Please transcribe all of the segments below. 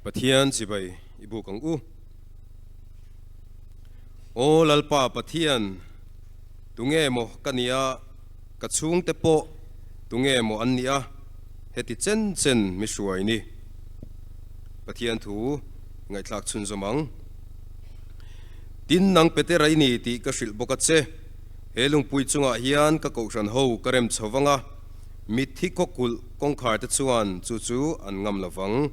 Pathian chibai i buk ang u. Aw Lalpa Pathian, tunge maw ka nia, ka chhungte pawh tunge maw an nia, heti chen chen mi hruai ni. Pathian thu ngaihthlak chhunzawm ang. Tin nang Petera i ni tih ka hrilh bawk a che. He lungpui chungah hian ka kohhran ho ka rem chho vang a, mitthi khawkulh kawngkhar te chuan chu chu an ngam lo vang.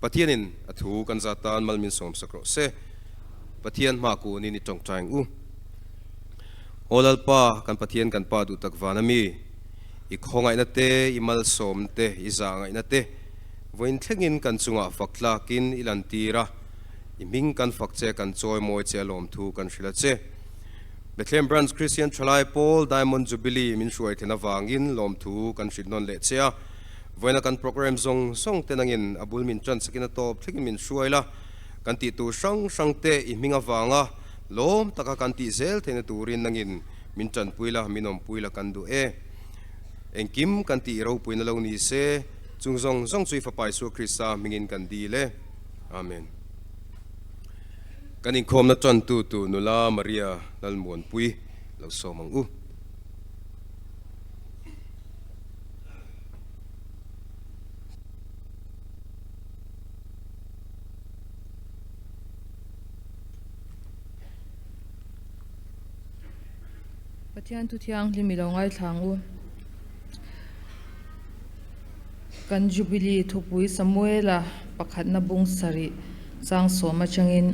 Pathianin a thu kan zat tan mal min sawmsak rawh se. Pathian hma kunin i tawngtai ang u. Aw Lalpa, kan Pathian kan Pa duh tak van ami, i khawngaihna te, i malsawmna te, i zahngaihna te vawiin thlengin kan chungah fak tlakin i lantir a, i hming kan fak che, kan chawimawi che a lawmthu kan hrilh a che. Bethlehem Branch Christian Thalai Pawl Diamond Jubilee min hruai thlen avangin lawmthu kan hrilh nawn leh che a. Vawiina kan program zawng zawng te nangin a bul min tan sakin a tawp thlengin min hruai la, kan tih tur hrang hrang te i hming avanga lawm taka kan tih zel theihna turin nangin min tanpui la, min awmpui la kan duh e. Engkim kan tih ropuina lo ni se, chung zawng zawng chu i Fapa Isua Krista hmingin kan dil e. Amen. Kan inkhawmna tantu tu nula Maria Lalmuanpui lo sawm ang u. Pathian thu thianghlim i lo ngaithla ang u. Kan Jubilee thupui Samuela pakhatna bung sarih chang sawm atangin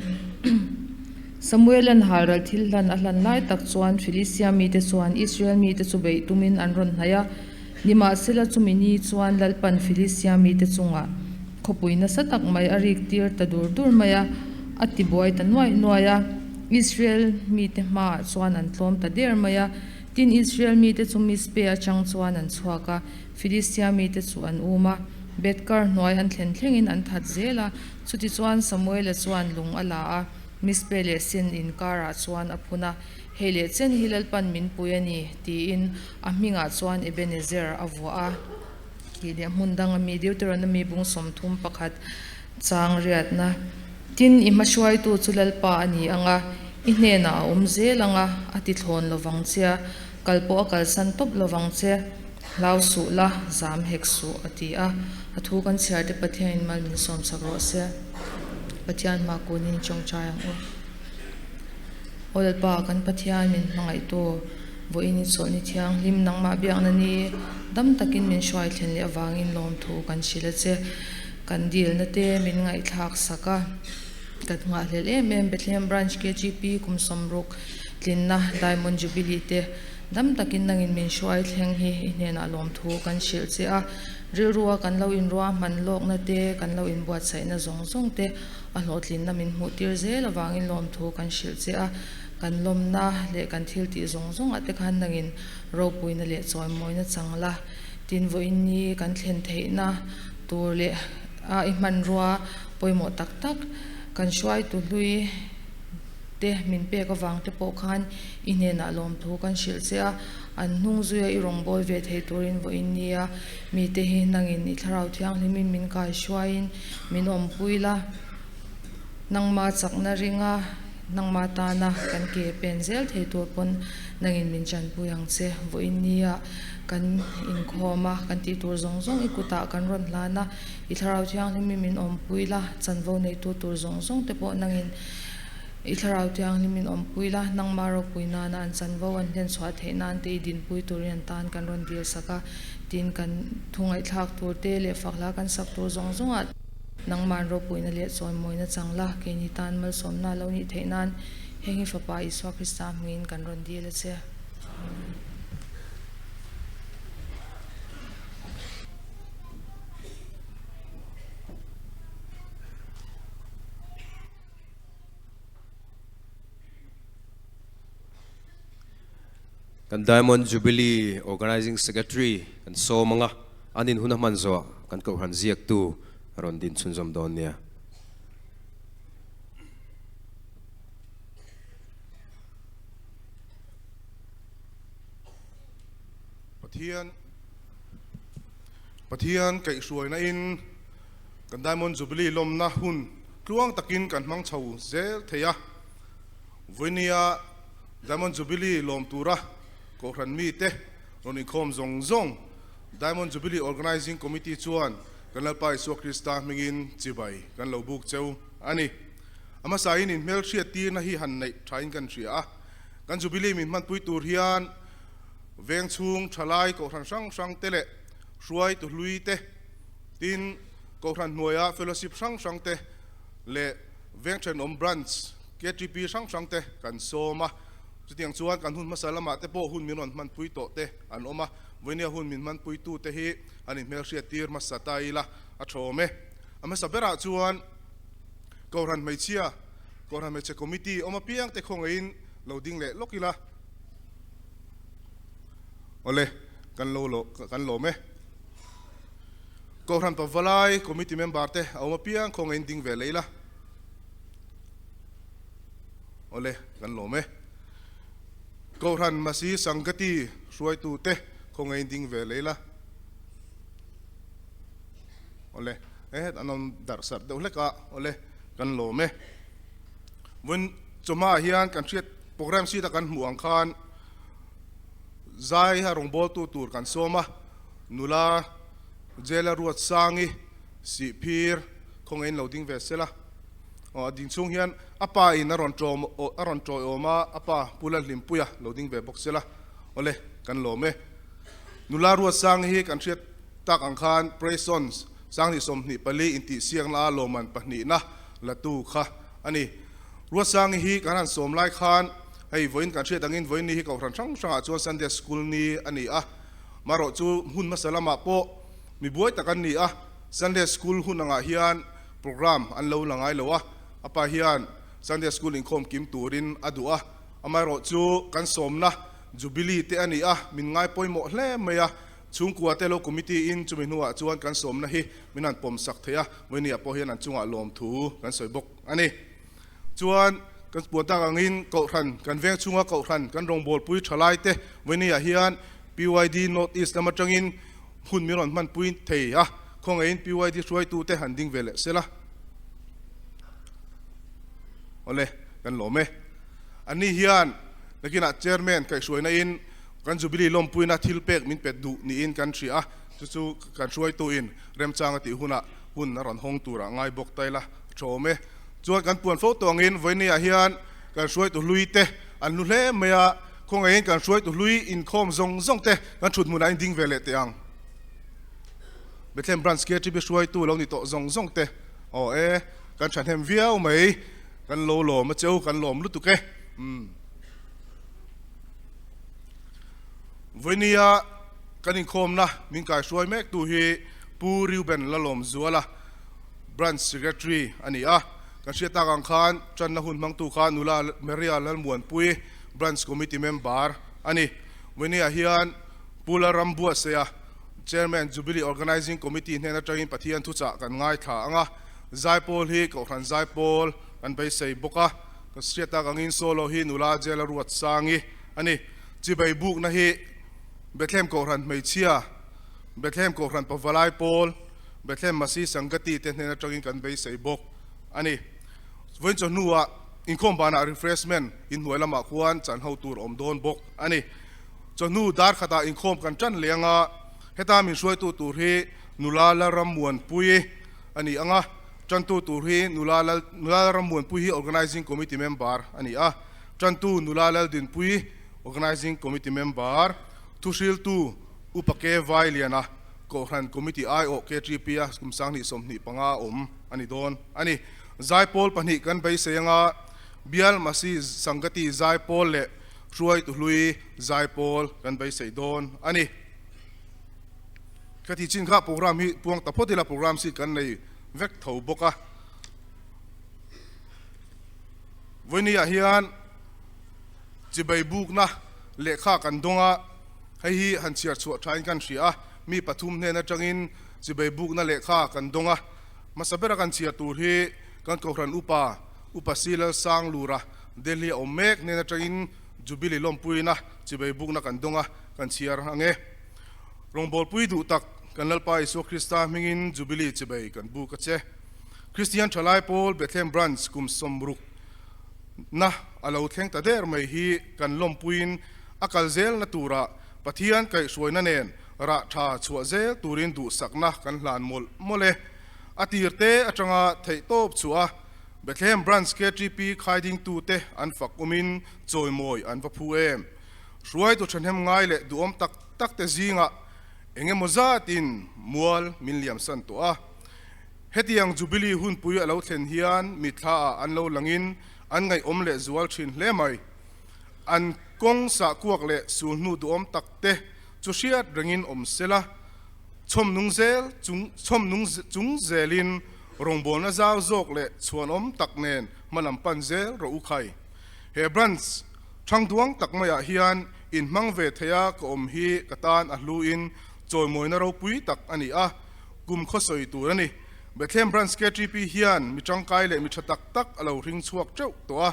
Samuela'n halral thil hlan a hlan lai tak chuan Filistia mite chuan Israel mite chu beih tumin an rawn hnaih a. Nimahsela chumi ni chuan Lalpan Filistia mite chungah khawpui nasa tak mai a rik tir ta dur dur mai a, a tibuai ta nuaih nuaih a. Israel mite hmaah chuan an tlawm ta der mai a. Tin, Israel mite chu Mizpe atang chuan an chhuak a, Filistia mite chu an um a, Beth-kar hnuai an thlen thlengin an that zel a. Chutichuan Samuela chuan lung a la a, Mizpe leh Sin inkarah chuan a phun a, Hei leh chen hi Lalpan min pui a ni, tiin a hmingah chuan Ebenezer a vuah a. Tih leh hmun danga mi Deuteronomy bung 31 chang riatna. Tin, i hmahruaitu chu Lalpa a ni ang a, i hnenah a awm zel ang a, a ti thlawn lo vang che a, kal pawh a kalsan tawp lo vang che. Hlau suh la, zam hek suh, a ti a. A thu kan chhiar te Pathianin mal min sawmsak rawh se. Pathian hma kunin tawngtai ang u. Aw Lalpa, kan Pathian min hmangaihtu, vawiin i chawlhni thianghlim nangmah biakna ni dam takin min hruai thlen leh avangin lawmthu kan hrilh a che. Kan dilna te min ngaihthlak sak a, kan nghahhlelh em em Bethlehem Branch KGP kum 60 tlinna Diamond Jubilee te dam takin nangin min hruai thleng hi i hnenah lawmthu kan hrilh che a. Rilrua kan lo inruahman lawkna te, kan lo inbuatsaihna zawng zawng te A hlawhtlinna min hmuh tir zel avangin lawmthu kan hrilh che a, kan lawmna leh kan thil tih zawng zawngah te khan nangin ropuina leh chawimawina chang la, tin vawiin ni kan thlen theihna tur leh a i hmanrua pawimawh tak tak kan hruaitu hlui te min pek avang te pawh khan i hnenah lawmthu kan hrilh che a, an hnung zuia i rawngbâwl ve thei turin vawiin nia mite hi nangin i thlarau thianghlimin min kaihruaiin Min awmpui la, nangma chakna ringa nangma tana kan ke pen zel thei tur pawn nangin min chanpui ang che. Vawiin nia kan inkhawm a, kan tih tur zawng zawng i kutah kan rawn hlan a, i thlarau thianghlimin min awmpui la, chanvo neitu tur zawng zawng te pawh nangin i thlarau thianghlimin awmpui la, nangma ropui nana an chanvo an hlenchhuah theih nan te i dinpui turin an tan kan rawn dil sak a. Tin, kan thu ngaihthlak tur te leh fakhla kan sak tur zawng zawngah nangman ropuina leh chawimawina chang la, keini tan malsawmna lo nih theih nan heng hi Fapa Isua Krista hmingin kan rawn dil a che. Kan Diamond Jubilee Organising Secretary kan sawm anga an in hun a hman zawh kan kohhran ziaktu a rawn din chhunzawm dawn nia. Pathian Pathian kaihhruaina in. Kan Diamond Jubilee lawmna hun tluang takin kan hmang chho zel thei a. Vawinia Diamond Jubilee lawm tura Kohhran mite rawn inkhawm zawng zawng Diamond Jubilee Organising Committee chuan kan Lalpa Isua Krista hmingin chibai kan lo buk cheu a ni. A hmasain inhmelhriat tirna hi han neih thain kan hria a. Kan Jubilee min hmanpui tur hian veng chhung thalai Kohhran hrang hrang te leh hruaitu hlui te, Tin, Kohhran hnuaia Fellowship hrang hrang te leh Veng Thenawm Branch, KTP hrang hrang te kan sawm a. Chutiang chuan kan hun hmasa lamah te pawh hun min rawn hmanpui tawh te an awm a. Vawinia hun min hmanpuitu te hi an inhmelhriat tir hmasa ta ila a thawm e. A hmasa berah chuan Kohhran Hmeichhia, Kohhran Hmeichhe Committee awm apiang te khawngaihin lo ding leh lawk ila. Awle, kan lo kan lawm e. Kohhran Pavalai Committee member te a awm apiang khawngaihin ding ve leh ila. Awle, kan lawm e. Kohhran Masi Sangati hruaitu te khawngaihin ding ve leh ila. Awle, e an awm darh sarh deuh hlek a, awle, kan lawm e. Vawiin chawhmaah hian kan hriat programme sheet a kan hmuh ang khan Zai a rawngbawltu tur kan sawm a, nula Jela Ruatsangi Sihphir khawngaihin lo ding ve sela. Aw a ding chhung hian a pa in a rawn ṭawm a rawn ṭawiawm a, a pa Pu Lalhlimpuia lo ding ve bawk sela. Awle, kan lawm e. Nula Ruatsangi hi kan hriat tak ang khan Praisons Sanghnih 24 intihsiakna a lawmman pahnihna latu kha a ni. Ruatsangi hi kan han sawm lai khan Hei vawiin kan hriat angin vawiin ni hi kohhran hrang hrangah chuan Sunday School ni a ni a, marawh chu hun hmasa lamah pawh mi buai tak an ni a, Sunday School hun angah hian program an lo la ngai lo a, a pa hian Sunday School inkhawm kim turin a duh a, amaherawh chu kan sawmna Jubilee te a ni a, min ngai pawimawh hle mai a, chhungkua te lo committee in chumi hnuah chuan kan sawmna hi min han pawmsak thei a, vawiin ah pawh hian an chungah lawmthu kan sawi bawk a ni. Chuan kan puan tak angin Kohhran, kan veng chhunga Kohhran, kan rawngbawlpui thalai te vawinia hian PYD North East lam atangin hun min rawn hmanpui thei a, khawngaihin PYD hruaitu te han ding ve leh sela. Awle, kan lawm e. Anni hian nakinah Chairman kaihhruaina in kan Jubilee lawmpuina thil pek min pet duh niin kan hria a, chu chu kan hruaitu in remchang a tih hunah hun a rawn hawng turah ngai bawk ta ila a tha awm e. Chuan kan puan fo tawh angin vawinia hian kan hruaitu hlui te an hlu hle mai a, khawngaihin kan hruaitu hlui inkhawm zawng zawng te kan thut hmunah in ding ve leh teh ang. Bethlehem Branch KTP hruaitu lo ni tawh zawng zawng te aw e, kan thahnem viau mai, kan lo lawm a cheu, kan lawm lutuk e. Umm. Vawinia kan inkhawmna min kaihruai mek tu hi Pu Reuben Lalawmzuala, Branch Secretary a ni a, kan hriat tak ang khan tanna hun hmangtu kha Nula Maria Lalmuanpui, Branch Committee Member a ni. Vawinia hian Pu Lalrambuatsaia, Chairman, Jubilee Organising Committee hnen atangin Pathian thuchah kan ngaithla ang a, Zaipawl hi Kohhran Zaipawl kan beisei bawk a, kan hriat tak angin Solo hi Nula Jela Ruatsangi a ni. Chibai bukna hi Bethlehem Kohhran Hmeichhia, Bethlehem Kohhran Pavalai Pawl, Bethlehem Masi Sangati te hnen atangin kan beisei bawk a ni. Vawiin chawhnuah inkhawm banah refreshment inhnuai lamah khuan chan ho tur awm dawn bawk a ni. Chawhnu dar khatah inkhawm kan tan leh anga heta min hruaitu tur hi Nula Lalrammuanpui a ni ang a, tantu tur hi Nula Lal Nula Lalrammuanpui hi Organising Committee member a ni a, tantu Nula Laldinpui Organising Committee member, thuhriltu Upa K Vailiana, Kohhran Committee aiawh KTP a kum 2025 awm a ni dawn a ni. Zaipawl pahnih kan beisei anga Bial Masi Sangati Zaipawl leh Hruaitu Hlui Zaipawl kan beisei dawn a ni. Ka ti chin kha program hi puang ta phawt ila program seat kan nei vek tho bawk a. Vawinia hian chibai bukna lehkha kan dawng a, hei hi han chhiar chhuah thain kan hria a. Mi pathum hnen atangin chibai bukna lehkha kan dawng a, hmasa bera kan chhiar tur hi kan Kohhran Upa, Upa Si Lalsanglura, Delhi a awm mek hnen atangin Jubilee lawmpuina chibai bukna kan dawng a, kan chhiar ang e. Rawngbawlpui duh tak kan Lalpa Isua Krista hmingin Jubilee chibei kan buk a che. Kristian Thalai Pawl Bethlehem Branch kum 60 na a lo thleng ta der mai hi kan lawmpuiin a kal zelna turah Pathian kaihhruaina nen rah tha chhuah zel turin duhsakna kan hlan mawlh mawlh e. A tirte atanga theihtawp chhuah a Bethlehem Branch KTP khaidingtute an fak umin chawimawi an va phu em. Hruaitu thahnem ngai leh duhawm tak tak te zingah eng emaw zatin mual min liamsan tawh a. Hetiang Jubilee hunpui a lo thlen hian mitthla ah an lo langin an ngaihawm leh zual thin hle mai. An kawng sah kuak leh sulhnu duhawm tak te chu hriat rengin awm sela, chhawm nung zel chung chhawm nung chung zelin rawngbawlna zau zawk leh chhuanawm tak nen hmalam pan zel rawh u khai. He branch Thangduang tak maiah hian inhmang ve theia ka awm hi ka tan a hluin chawimawina ropui tak a ni a, kum khaw sawi tur a ni. Bethlehem Branch KTP hian mi tangkai leh mi tha tak tak a lo hring chhuak teuh tawh a,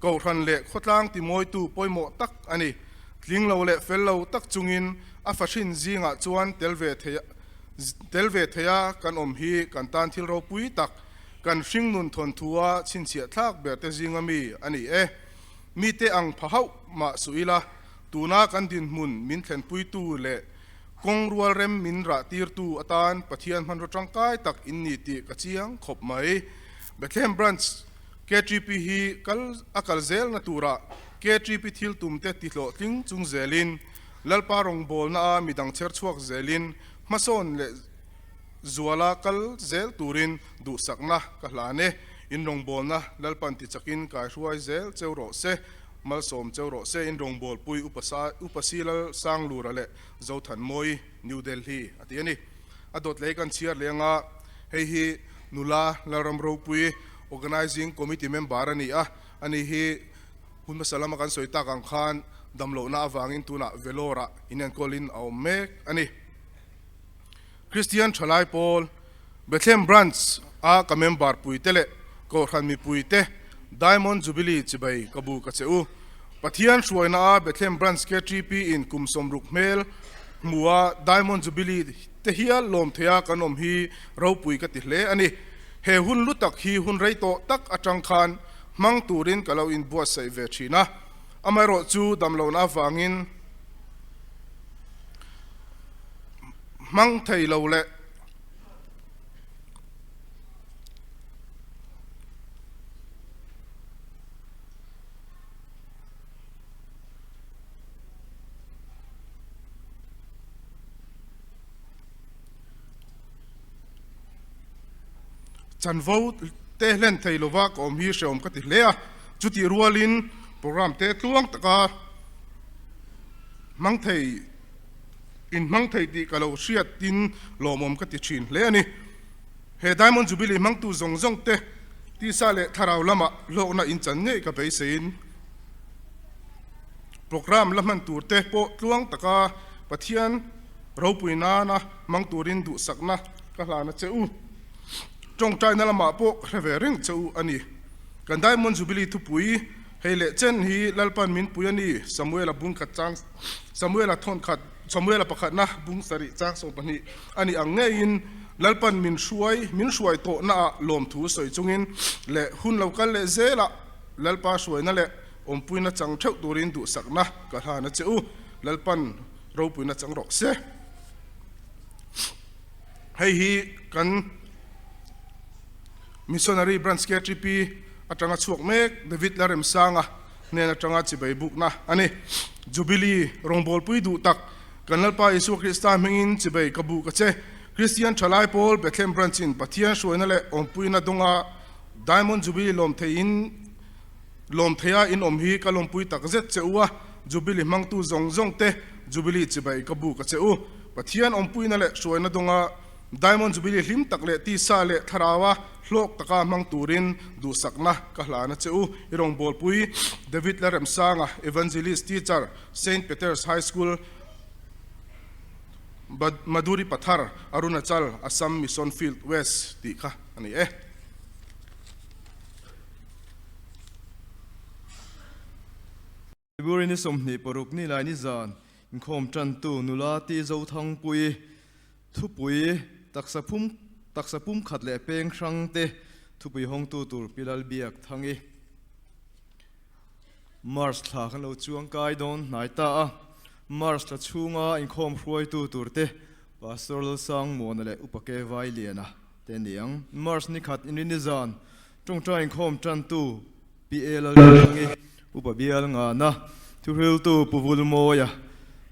Kohhran leh khawtlang timawitu pawimawh tak a ni. Tling lo leh fel lo tak chungin a fahrin zingah chuan tel ve theia tel ve theia kan awm hi kan tan thil ropui tak, kan hringnun thawnthua chhinchhiah thlak ber te zinga mi a ni e. Mite ang pha hauh mah suh ila, tuna kan dinhmun min thlenpuitu leh kawng rual rem min rah tirtu atan Pathian hmanraw tangkai tak in ni tih ka chiang khawp mai. Bethlehem Branch KTP hi kal a kal zelna turah KTP thil tumte tihlawhtling chung zelin, Lalpa rawngbawlna a midang chher chhuak zelin hmasawn leh zuala kal zel turin duhsakna ka hlan e. In rawngbawlna Lalpan tichakin kaihruai zel cheu rawh se, malsawm cheu rawh se. In rawngbawlpui Upa Silal Sanglura leh Zothanmawi, New Delhi a ti a ni. A dawt lei kan chhiar leh anga hei hi nula Lalram Ropui Organising Committee member a ni a, ani hi hun hmasa lama kan sawi tak ang khan damlohna avangin tunah Vellore-ah inenkawlin a awm mek a ni. Kristian Thalai Pawl, Bethlehem Branch a ka member puite leh Kohhran mipuite Diamond Jubilee chibai ka bu ka che u. Pathian hruaina a Bethlehem Branch KTP in kum 60 hmel hmu a Diamond Jubilee te hial lawm theia kan awm hi ropui ka ti hle a ni. He hun lu tak hi hun rei tawh tak atang khan hmang turin ka lo inbuatsaih ve thin a, amaherawhchu damlohna avangin, Hmang thei lo leh chanvo te hlen thei lova ka awm hi hrehawm ka ti hle a, chutih rualin programme te tluang taka hmang thei inhmang thei tih ka lo hriatin lawmawm ka ti thin hle a ni. He Diamond Jubilee hmangtu zawng zawng te tisa leh thlarau lamah hlawkna inchan ngei ka beiseiin programme la hman tur te pawh tluang taka Pathian ropui nana hmang turin duhsakna ka hlan a che u. Tawngtaina lamah pawh ka hre ve reng che u a ni. Kan Diamond Jubilee thupui Hei leh chen hi Lalpan min pui a ni, Samuela bung khat chang Samuela thawn khat Samuela pakhatna bung sarih chang 12 a ni ang ngeiin Lalpan min hruai min hruai tawhnaah lawmthu sawi chungin leh hun lo kal leh zelah Lalpa hruaina leh awmpuina chang theuh turin duhsakna ka hlan a che u, Lalpan ropuina chang rawh se. Hei hi kan Missionary Branch KTP atanga chhuak mek David Laremsanga hnen atanga chibai bukna a ni. Jubilee rawngbawlpui duh tak kan Lalpa Isua Krista hmingin chibai ka buk a che. Kristian Thalai Pawl Bethlehem Branch in Pathian hruaina leh awmpuina dawnga Diamond Jubilee lawm theihin lawm theia in awm hi ka lawmpui tak zet che u a, Jubilee hmangtu zawng zawng te Jubilee chibai ka buk a che u. Pathian awmpuina leh hruaina dawnga Diamond Jubilee hlim tak leh tisa leh thlaraua hlawk taka hmang turin duhsakna ka hlan a che u. I rawngbawlpui David Laremsanga, Evangelist Teacher, Saint Peter's High School, Maduri Pathar, Arunachal, Assam Mission Field West tih kha a ni e. February ni 26 ni lai ni zan inkhawm tantu nula Ti Zothangpui. Thupui, Taksa phum, taksa pum khat leh peng hrang te thupui hawngtu tur Pi Lalbiak Thangi. Mars thla kan lo chuang kai dawn hnai ta a, Mars thla chhunga inkhawm hruaitu tur te Pastor Lalsangmuana leh Upa Ke Vailiana te ni ang. Mars ni khat inrini zan tawngtai inkhawm tantu Pi A Lalthangi, Upa Bial Ngana, Thuhriltu Pu Vulmawia,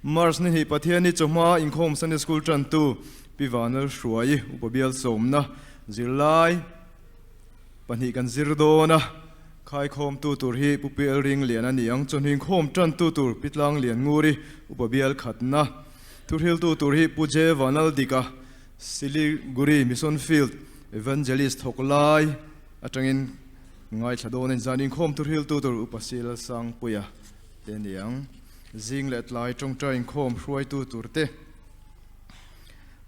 Mars ni hnih Pathiani chawhma inkhawm Sunday School tantu Pi Vanal Hruai, Upa Bial Sawmna, zirlai pahnih kan zir dawn a, khaikhawmtu tur hi Pu Pi L Ringlian a ni ang, chawhnu inkhawm tantu tur Pi Tlang Lian Nguri, Upa Bial Khatna, Thuhriltu tur hi Pu J Vanal Dika, Siliguri Mission Field Evangelist thawk lai atangin Ngaithla dawn in zan inkhawm thuhriltu tur Upa Sil Sangpuia te ni ang. Zing leh tlai tawngtai inkhawm hruaitu tur te.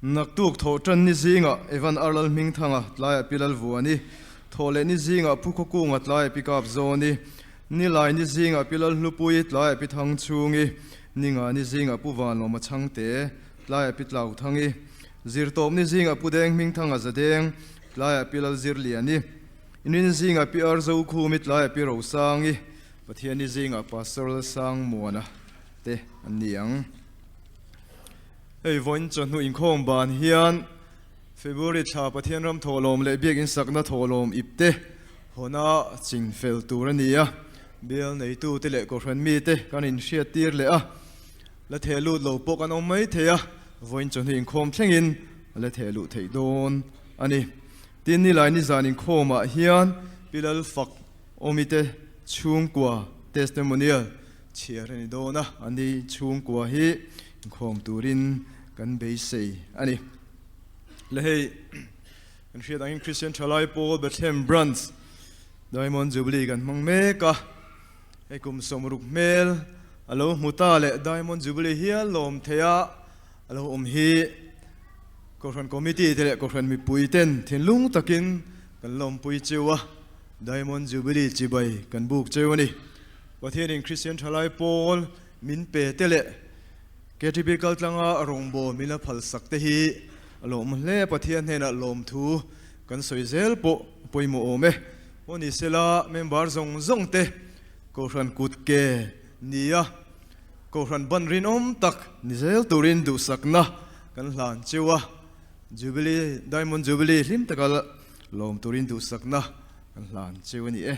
Naktuk thawh tan ni zingah Evan Arlal Hmingthanga tlaiah Pi Lalvuani, thawh leh ni zingah Pu Khawkunga tlaiah Pi Kapzawni, Nilai ni zingah Pi Lalhlupuii tlaiah Pi Thangchhungi, Ninga ni zingah Pu Vanlawma Chhangte tlaiah Pi Tlauthangi, Zirtawp ni zingah Pu Deng Hmingthanga Zadeng tlaiah Pi Lalzirliani, Inin zingah Pi Arzo Khumi tlaiah Pi Rosangi, Pathiani zingah Pastor Lalsangmuana te an ni ang. Hei vawiin chawhnu inkhawm ban hian February thla Pathian ram thawhlawm leh biakinn sakna thawhlawm ip te hawna ching fel tur a ni a, bial neitu te leh kohhran mite kan inhriattir leh a, la theh lut lo pawh kan awm mai thei a, vawiin chawhnu inkhawm thlengin a la theh luh theih dawn a ni. Tin, nilai nizan inkhawmah hian Pi Lalfak Awmite chhungkua testimonial chhiar a ni dawn a, ani chhungkua hi inkhawm turin kan beisei a ni. Le hei, kan hriat angin Christian Thalai Pawl Bethlehem Branch Diamond Jubilee kan hmang mek a, hei kum sawmruk hmel a lo hmu ta leh Diamond Jubilee hial lawm thei a, A lo awm hi Kohhran Committee te leh Kohhran mipui ten thinlung takin kan lawmpui cheu a, Diamond Jubilee chibai kan buk cheu a ni. Pathianin Kristian Thalai Pawl min pe te leh KTP kaltlanga rawngbâwl min la phalsak te hi a lawm hle. Pathian hnenah lawmthu kan sawi zel pawh a pawimawh awm e. Aw ni sela member zawng zawng te Kohhran kut ke nia Kohhran ban rinawm tak ni zel turin duhsakna kan hlan cheu a, Jubilee, Diamond Jubilee hlim taka lawm turin duhsakna kan hlan cheu a ni e.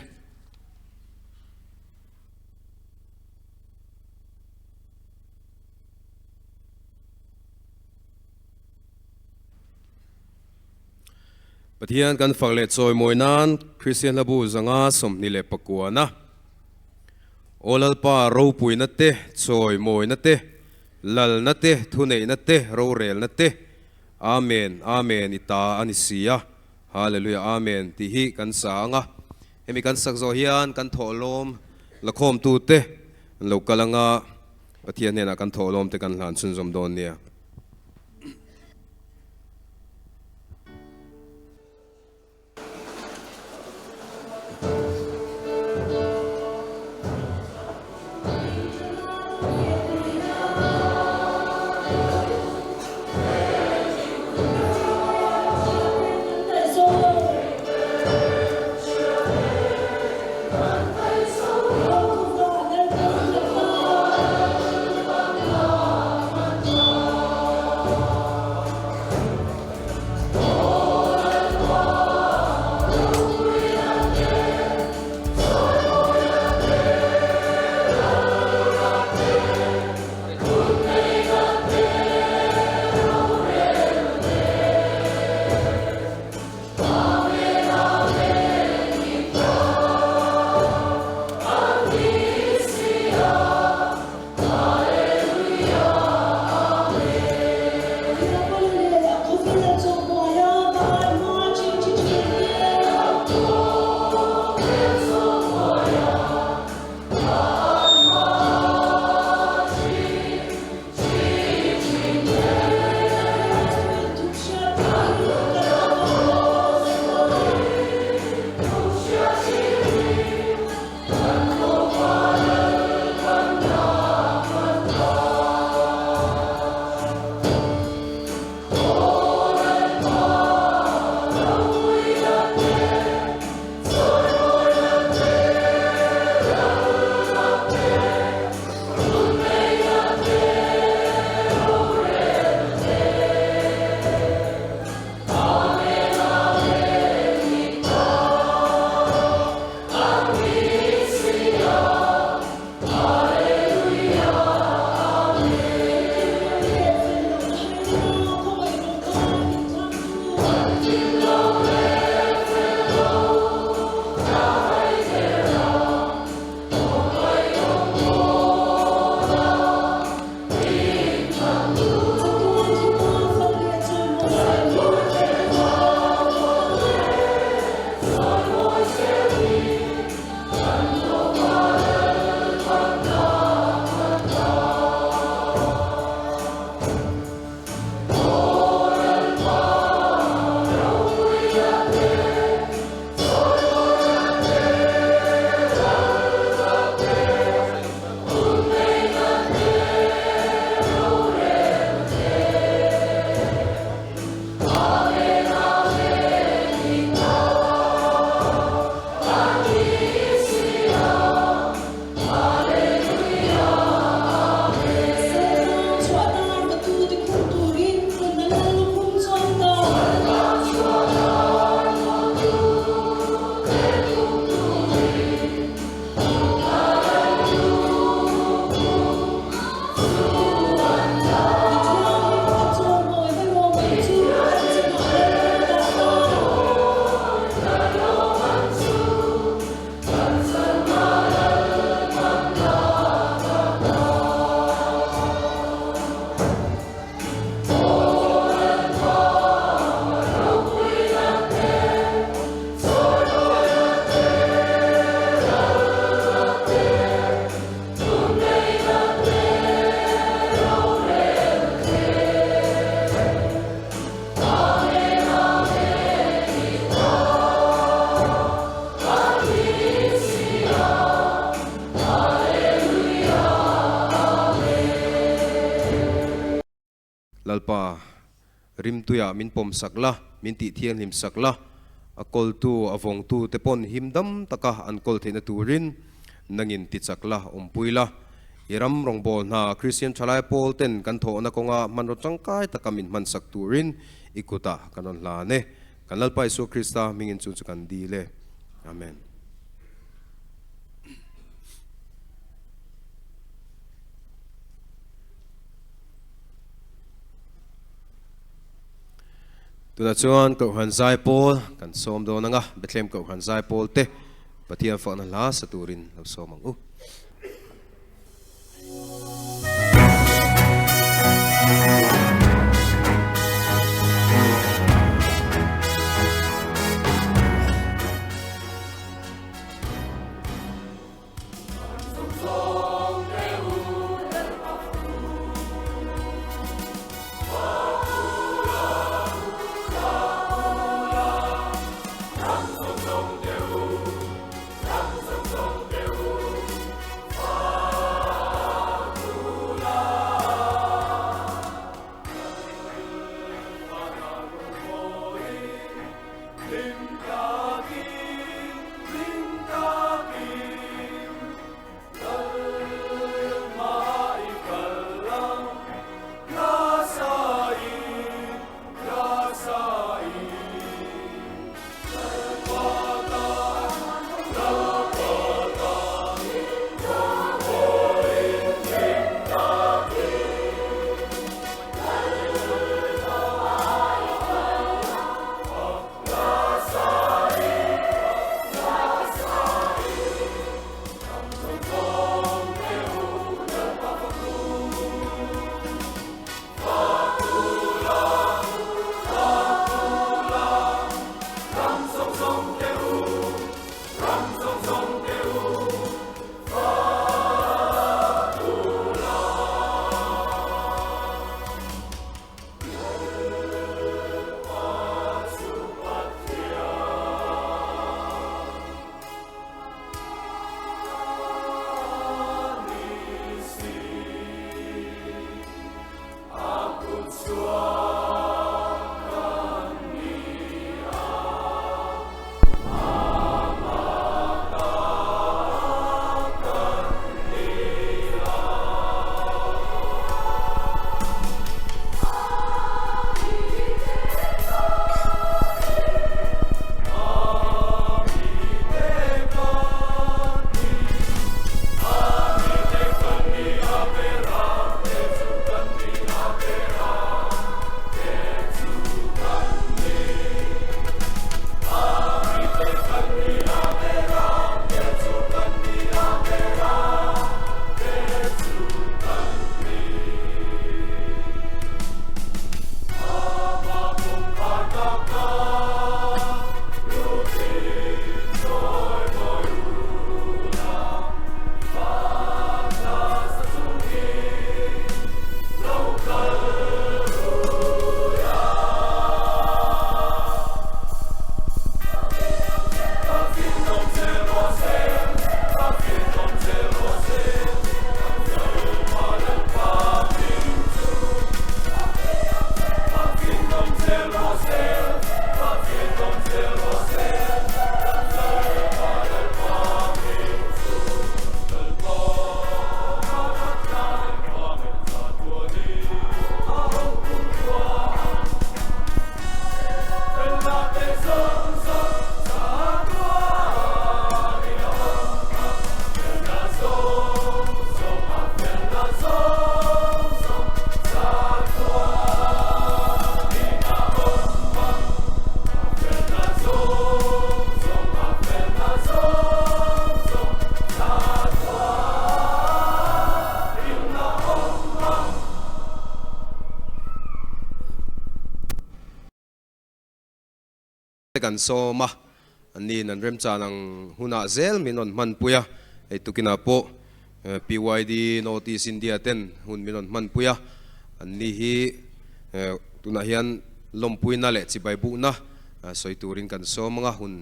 Pathian kan fak leh chawimawi nan Kristian hlabu zanga 29-na Aw Lalpa ropuina te, chawimawina te, lalna te, thuneihna te, rorelna te, Amen, Amen i ta a ni si a, Hallelujah, Amen tih hi kan sa ang a. Hemi kan sak zawh hian kan thawhlawm lakhawmtute an lo kal ang a, Pathian hnenah kan thawhlawm te kan hlan chhunzawm dawn nia. Rimtuiah min pawm sak la, min tih thianghlim sak la, a kawltu, a vawngtu te pawn him dam taka an kawl theihna turin nangin ti chak la, awmpui la. I ram rawngbâwl hna Kristian ṭhalai pawl ten kan thawhna kawnga hmanraw ṭangkai taka min hman sak turin i kutah kan rawn hlan e. Kan Lalpa Isua Krista hmingin chu chu kan dil e. Amen. Tunah chuan Kohhran Zaipawl kan sawm dawn ang a, Bethlehem Kohhran Zaipawl te Pathian fakna hla sa turin lo sawm ang u. Kan sawm a, anniin an remchan ang hunah zel min rawn hmanpui a, hei tukinah pawh PYD North East India ten hun min rawn hmanpui a, anni hi tunah hian lawmpuina leh chibai buhna sawi turin kan sawm ang a, hun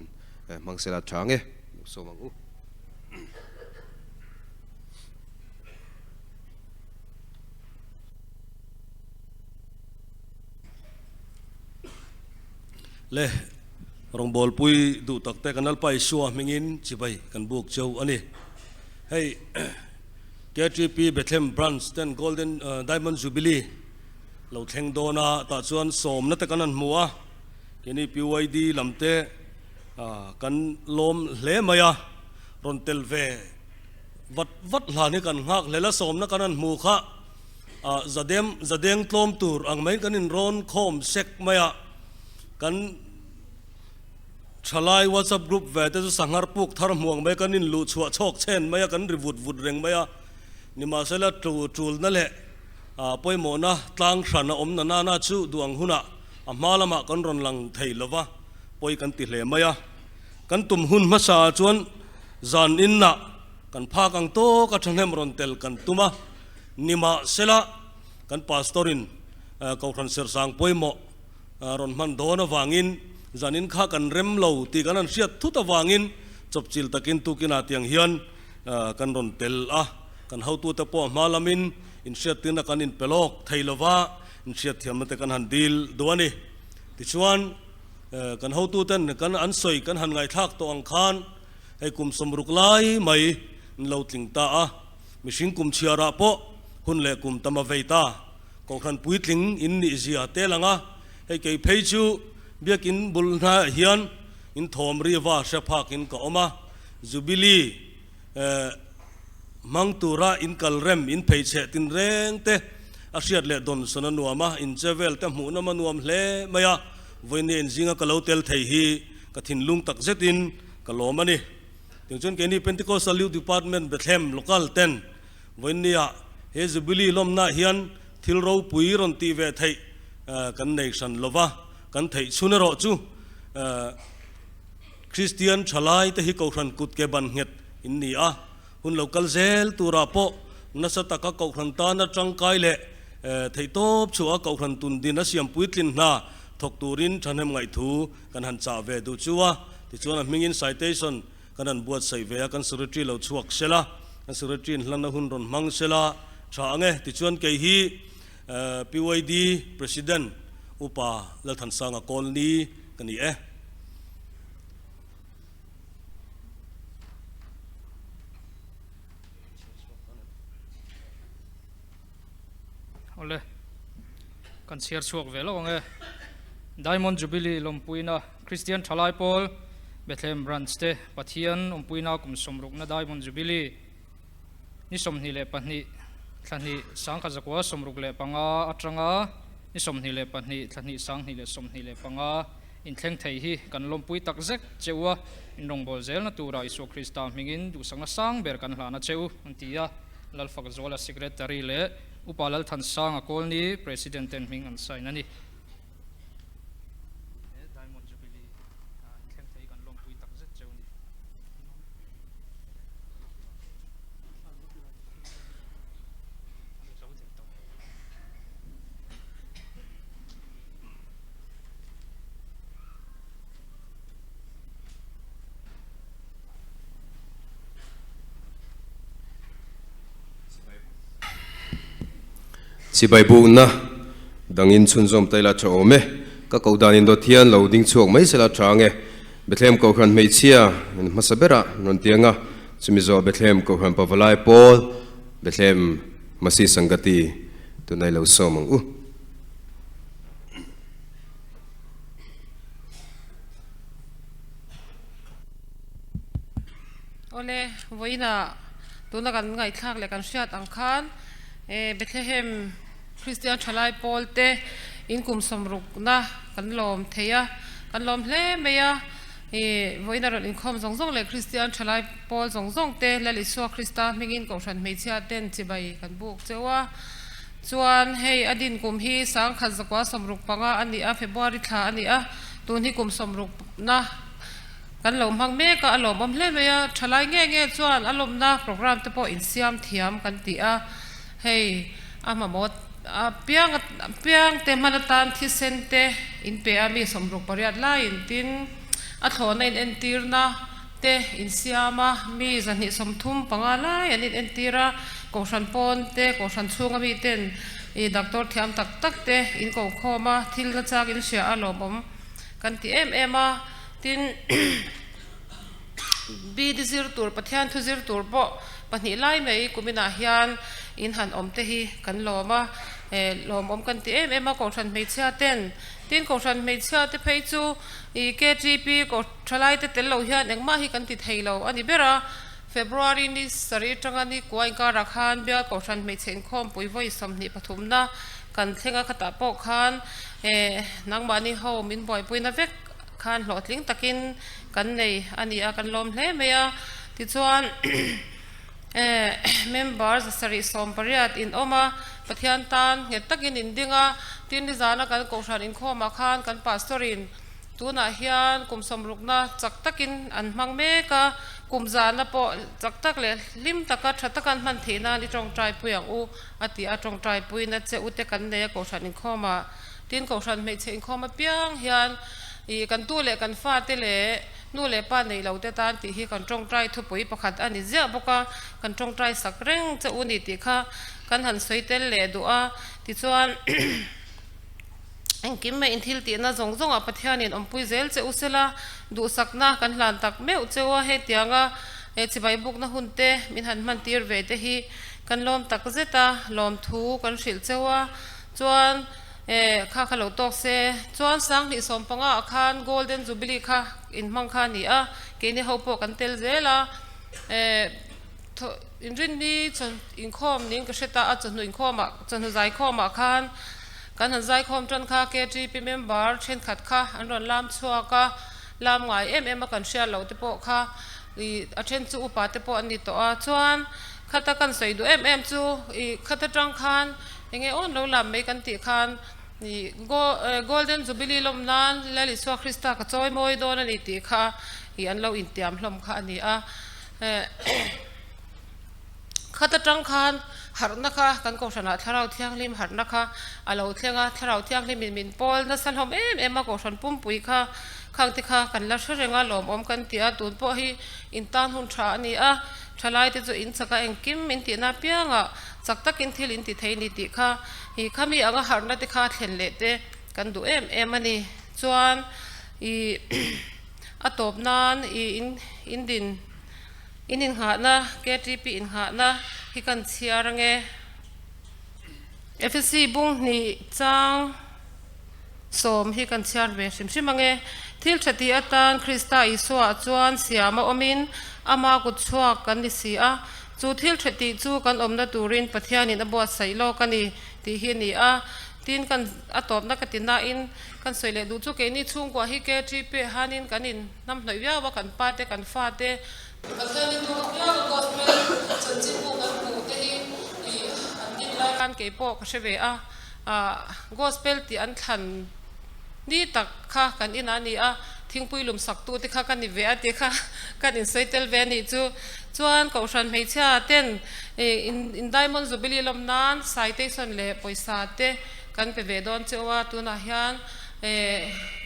hmang sela tha nge sawm ang u. Le rawngbawlpui duh tak te kan Lalpa Isua hmingin chibai kan buk cheu a ni. Hei KTP Bethlehem Branch ten Golden Diamond Jubilee lo thleng dawn a, tah chuan sawmna te kan han hmu a, keini PYD lam te kan lawm hle mai a, rawn tel ve vat vat hlan hi kan nghak hlel a, sawmna kan han hmu kha zadem zadeng tlawm tur ang maiin kan inrawn khawm sek mai a, kan thalai WhatsApp group ve te chu sanghar puk thar hmuang mai kan inluh chhuah chhawk chhen mai a, kan ri vut vut reng mai a, nimahsela tulna leh pawimawhna tlang hran a awm na nana chu duh ang hunah a hma lamah kan rawn lang thei lo va, pawi kan ti hle mai a. Kan tum hun hmasa ah chuan zan innah kan phak ang tawk a thahnem rawn tel kan tum a, nimahsela kan pastor in Kohhran Sersang pawimawh rawn hman dawn avangin zan in kha kan rem lo tih kan han hriat thut avangin chawpchilh takin tukinah tiang hian kan rawn tel a, kan hotute pawh a hma lamin inhriattirna kan inpe lawk thei lova inhriatthiamna te kan han dil duh a ni. Tichuan kan hotuten kan an sawi kan han ngaihthlak tawh ang khan hei kum sawmruk lai mai an lo tling ta a, mihring kum chhiarah pawh hun leh kum tam a vei ta. Kohhran puitling in nih zia te lang a, hei kei phei chu biakin bul hnaiah hian in thawm riva hre phakin ka awm a, Jubilee hmang tura in kal rem in phei cheh tin reng te a hriat leh dawn sawn a nuam a, in che vel te hmuh nawm a nuam hle mai a, vawinia in zinga ka lo tel thei hi ka thinlung tak zetin ka lawm a ni. Tiang chuan keini Pentecostal Youth Department Bethlehem Local ten vawinia he Jubilee lawmnaah hian thil ropui rawn tih ve theih kan nei hran lova, kan theih chhun erawh chu Kristian thalai te hi Kohhran kut ke ban nghet in ni a, hun lo kal zel turah pawh nasa taka Kohhran tana tangkai leh theihtawp chhuah a Kohhran tun din a siam puitlin hna thawk turin thahnem ngaihthu kan han chah ve duh chu a. Tichuan a hmingin citation kan han buatsaih ve a, kan secretary lo chhuak sela, kan secretary in hlanna hun rawn hmang sela tha ang e. Tichuan kei hi PYD President Upa Lalthansanga Kawlni ka ni e. Awle, kan chhiar chhuak ve lo ang e. Diamond Jubilee lawmpuina Kristian Thalai Pawl Bethlehem Branch te Pathian awmpuina kum sawmrukna Diamond Jubilee ni 22 thla hnih sangkhat zakua 65 atanga ni 22 thla hnih 2025 inthleng thei hi kan lawmpui tak zek cheu a, in rawngbâwl zêlna tûra Isua Krista hmingin duhsakna sâng ber kan hlân a cheu, an ti a. Lalfakzuala Secretary leh Upa Lalthansanga Kawlni President ten hming an sign a ni. He Diamond Jubilee inthleng thei kan lawmpui tak zet cheu a ni. Chibai bukna dangin chhunzawm ta ila tha awm e. Ka koh dan in dawt hian lo ding chhuak mai sela tha ang e. Bethlehem Kohhran hmeichhia in hmasa berah rawn ti ang a, chumi zawh Bethlehem Kohhran Pavalai Pawl, Bethlehem Masi Sangati tunai lo sawm ang u. Awle, vawiinah tuna kan ngaihthlak leh kan hriat ang khan Bethlehem Kristian Thalai Pawl te in kum sawmrukna kan lawm thei a, kan lawm hle mai a. Vawiina rawn inkhawm zawng zawng leh Kristian Thalai Pawl zawng zawng te Lal Isua Krista hmingin Kohhran hmeichhia ten chibai kan buk cheu a. Chuan hei a din kum hi 1965 a ni a, February thla a ni a, tun hi kum sawmrukna kan lo hmang mek a, a lawmawm hle mai a, thalai nge nge chuan a lawmna program te pawh insiam thiam kan ti a, hei a mamawh a piang piang te hman atan thisen te in pe a, mi 68 laiin tin a thlawhna in entirna te insiam a, mi 235 lai an inentir a, Kohhran pawn te, Kohhran chhunga mi ten ih doctor thiam tak tak te in ko khawm a, thil na chak in hria a lawmawm. kan ti em em a. Tin, BD zir tur, Pathian thu zir tur pawh pahnih lai mai kuminah hian in han awm te hi kan lawm a, lawmawm kan ti em em a Kohhran hmeichhia ten. Tin, Kohhran hmeichhia te phei chu ih KTP thalai te tel lo hian engmah hi kan ti thei lo a ni ber a. February ni sarih atanga ni kua inkarah khan Bial Kohhran hmeichhe inkhawmpui vawi 23na kan thleng a, khatah pawh khan nangmahni ho min buaipuina vek khan hlawhtling takin kan nei a ni a, kan lawm hle mai a. Tichuan member 718 in awm a, Pathian tan nghet takin in ding a, tin nizana kan Kohhran inkhawmah khan kan Pastor in Tunah hian kum sawmrukna chak takin an hmang mek a, kum zana pawh chak tak leh hlim taka tha taka an hman theih nan i tawngtaipui ang u a ti a, tawngtaipuina che ute kan nei a Kohhran inkhawmah. Tin, Kohhran hmeichhe inkhawm apiang hian ih kan tu leh kan fate leh nu leh pa neih lo te tan tih hi kan tawngtai thupui pakhat a ni ziah bawk a, kan tawngtai sak reng che u ni tih kha kan han sawi tel leh duh a, tichuan. Engkim mai inthil tihna zawng zawngah Pathianin awmpui zel che u sela, duhsakna kan hlan tak meuh cheu a, hetianga chibai bukna hun te min han hman tir ve te hi kan lawm tak zet a, lawmthu kan hrilh cheu a, chuan kha kha lo tawk se, chuan 2015 ah khan Golden Jubilee kha inhmang kha a ni a, keini ho pawh kan tel zel a, inrinni inkhawm niin ka hre ta a, chawhnu inkhawmah chawhnu zaikhawmah khan. Kan han zaikhawm tan kha KTP member thenkhat kha an rawn lam chhuak a, lam ngai em em a kan hriat loh te pawh kha ih a then chu upa te pawh an ni tawh a, chuan khata kan sawi duh em em chu ih khata tang khan eng nge awn lo lam mai kan tih khan ih Golden Jubilee lawm nan Lal Isua Krista ka chawi mawi dawn a ni tih kha ih an lo intiam hlawm kha a ni a. Khat atang khan harhna kha kan Kohhranah Thlarau Thianghlim harhna kha a lo thleng a, Thlarau Thianghlimin min pawl nasa hlawm em em a, Kohhran pumpui kha khangte kha kan la hre reng a, lawmawm kan ti a, tun pawh hi in tan hun tha a ni a, thalaite chu in chaka engkim min tihna apiangah chak takin thil in ti thei ni tih kha i khami anga harhna te kha thlen leh te kan duh em em a ni. Chuan i a tawp nan i in din. In inngahna, KTP inngahna hi kan chhiar ange. Efesi bung hnih chang sawm hi kan chhiar ve hrim hrim ange. Thil tha tih atan Krista Isua chuan siam a awmin ama kut chhuak kan ni si a, chu thil tha tih chu kan awmna turin Pathianin a buatsaih lawk a ni tih hi a ni a. Tin kan a tawpna ka ti nain kan sawi leh duh chu keini chhungkua hi KTP hanin kan in Hnam hnawih viau a kan pa te kan fa te. Pathianin thu apiang a gospel chanchinbu kan hmuh te hi ih an din lai khan kei pawh ka hre ve a, ah gospel tih an thlan ni tak kha kan inah a ni a, thingpui lum sak tu te kha ka ni ve a tih kha kan insawi tel ve a nih chu. Chuan Kohhran hmeichhia ten ih in Diamond Jubilee lawm nan citation leh pawisa te kan pe ve dawn cheu a, tunah hian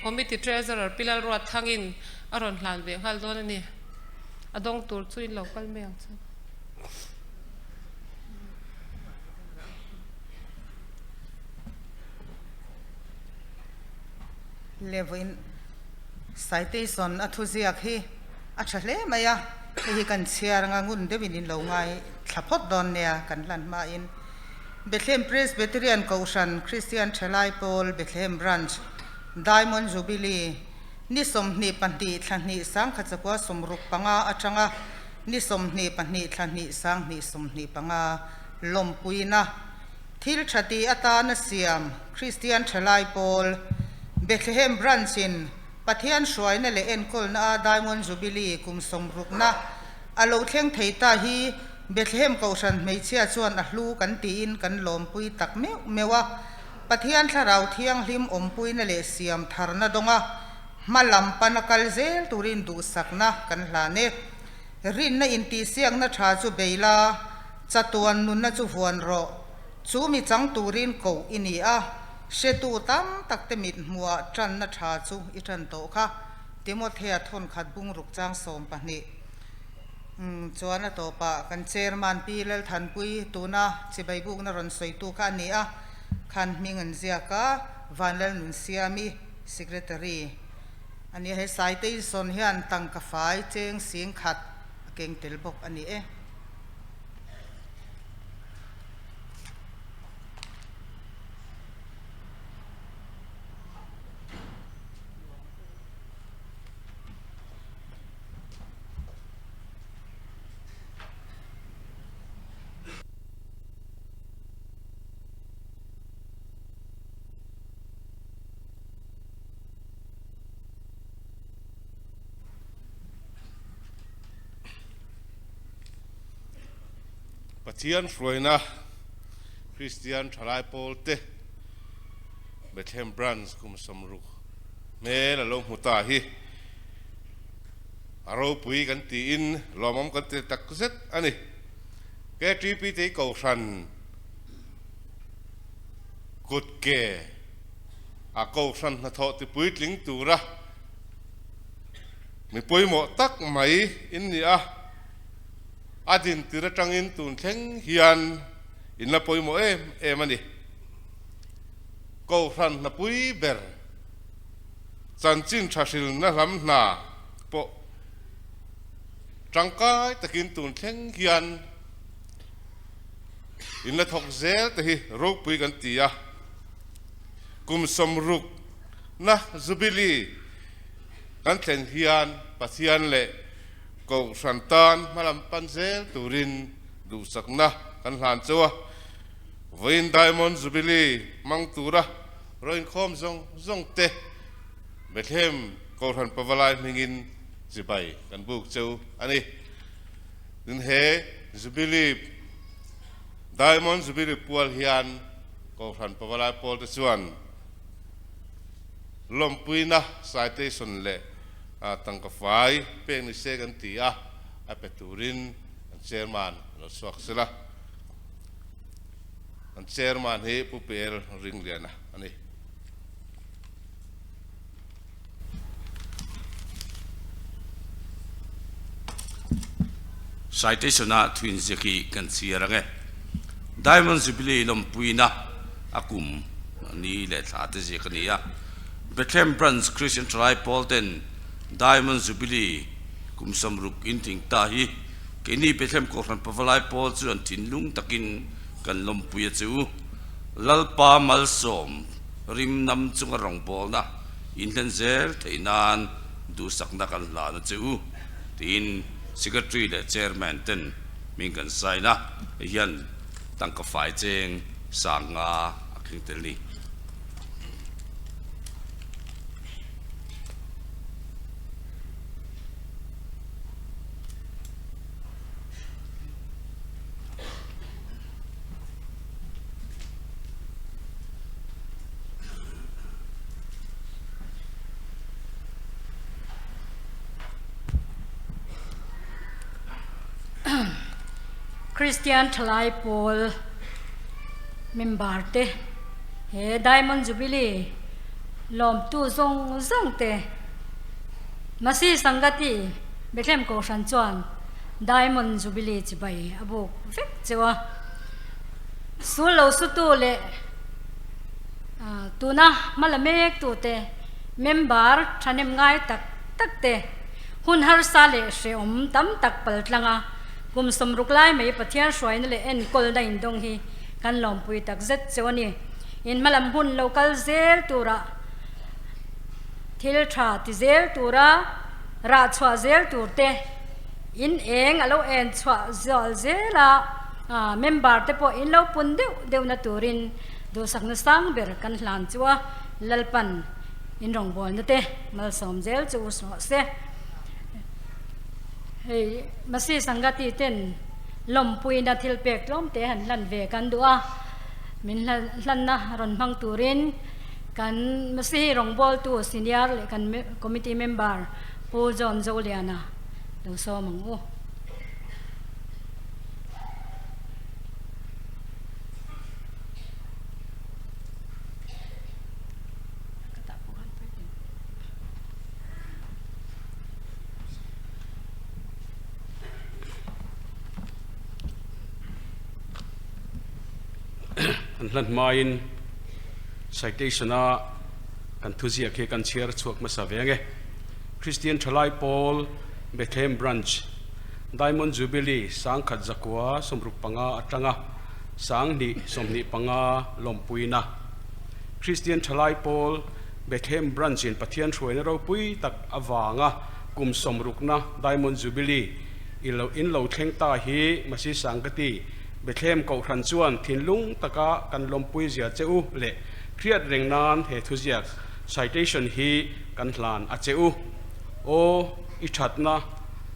Committee Treasurer Pi Lalruatthangin a rawn hlan ve nghal dawn a ni. A dawng tur chu in lo kal mai ang chu. Levuin citation a thuziak hi a tha hle mai a, hei hi kan chhiar anga ngun deuhin in lo ngai thla phawt dawn nia kan hlan hmain. Bethlehem Presbyterian Kohhran Kristian Thalai Pawl Bethlehem Branch Diamond Jubilee ni 22 thla hnih 1965 atanga ni 22 thla hnih 2025 lawmpuina thil tha ti atana siam Kristian Thalai Pawl Bethlehem Branch in Pathian hruaina leh enkawlna a Diamond Jubilee kum sawmrukna a lo thleng thei ta hi Bethlehem Kohhran hmeichhia chuan a hlu kan tiin kan lawmpui tak meuh meuh a, Pathian Thlarau Thianghlim awmpuina leh siam tharna dawnga hma lam pana kal zel turin duhsakna kan hlan e. Rinna intihsiakna tha chu bei la, chatuan nunna chu vuan rawh. Chu mi chang turin koh i ni a, hretu tam tak te mit hmuhah tanna tha chu i tan tawh kha. Timothea thawnkhat bungruk chang 12. Chuan a tawpah kan Chairman Pi Lalthanpui tuna chibai bukna rawn sawitu kha a ni a, khan hming an ziak a, Vanlalnunsiami, Secretary. A ni a, he citation hian tangka fai cheng sing khat a keng tel bawk a ni e. Pathian hruaina Kristian thalai pawl te Bethlehem Branch kum sawmruk hmel a lo hmu ta hi a ropui kan tiin lawmawm kan ti tak zet a ni. KTP te hi Kohhran kut ke a Kohhran hnathawh ti puitling tura mi pawimawh tak mai in ni a, a din tir atangin tun thleng hian in la pawimawh em em a ni. Kohhran hnapui ber chanchin tha hrilna hlam hna pawh tangkai takin tun thleng hian in la thawk zel te hi ropui kan ti a. Kum sawmruk na Jubilee kan thlen hian Pathian leh Kohhran tan hmalam pan zel turin duhsakna kan hlan chauh a. Vawiin Diamond Jubilee hmang tura raw inkhawm zawng zawng te Bethlehem Kohhran Pavalai hmingin chibai kan buk cheu a ni. Tin he Jubilee Diamond Jubilee pual hian Kohhran Pavalai pawl te chuan lawmpuina citation leh tangka fai pek ni se kan ti a, a pe turin an chairman a lo chhuak sela. An chairman hi Pu PL Ringliana a ni. Citation-a thuin ziak hi kan chhiar ang e. Diamond Jubilee lawmpuina a kum ni leh thla te ziak a ni a. Bethlehem Branch Christian Thalai Pawl ten Diamond Jubilee kum sawmruk in tling ta hi keini Bethlehem Kohhran Pavalai Pawl chu an thinlung takin kan lawmpui a che u. Lalpa malsawm rim nam chunga rawngbawlna inhlen zel theih nan duhsakna kan hlan a che u tiin Secretary leh Chairman ten min kan sign a, hei hian tangka fai cheng sang nga a keng tel ni. Christian Thalai Pawl member te he Diamond Jubilee lawmtu zawng zawng te Masi Sangati Bethlehem Kohhran chuan Diamond Jubilee chibai a buk vek cheu a. Sul lo sutu leh tuna hma la mek tute member thahnem ngai tak tak te hun harsa leh hrehawm tam tak pal tlang a, kum sawmruk lai mai Pathian hruaina leh enkawlna indawng hi kan lawmpui tak zet cheu a ni. In hmalam hun lo kal zel tura thil tha ti zel tura rah chhuah zel tur te in eng a lo en chhuah zual zel a. Member te pawh in lo pun deuh deuhna turin duhsakna sang ber kan hlan chu a, Lalpan in rawngbawlna te malsawm zel chu u suah se. Hei Masi Sangati ten lawmpuina thil pek tlawm te han hlan ve kan duh a, min hlanna rawn hmang turin kan Masihi rawngbawltu senior leh kan committee member Pu John Zoliana lo sawm ang u. An hlan hmain citation-a kan thuziak hi kan chhiar chhuak hmasa ve ang e. Kristian Thalai Pawl, Bethlehem Branch, Diamond Jubilee sangkhat zakua 65 atanga 2025 lawmpuina. Kristian Thalai Pawl, Bethlehem Branch in Pathian hruaina ropui tak avanga kum 60na Diamond Jubilee i lo in lo thleng ta hi Masi Sangkati Bethlehem Kohhran chuan thinlung taka kan lawmpui zia che u leh hriat reng nan he thuziak citation hi kan hlan a che u. Aw, i thatna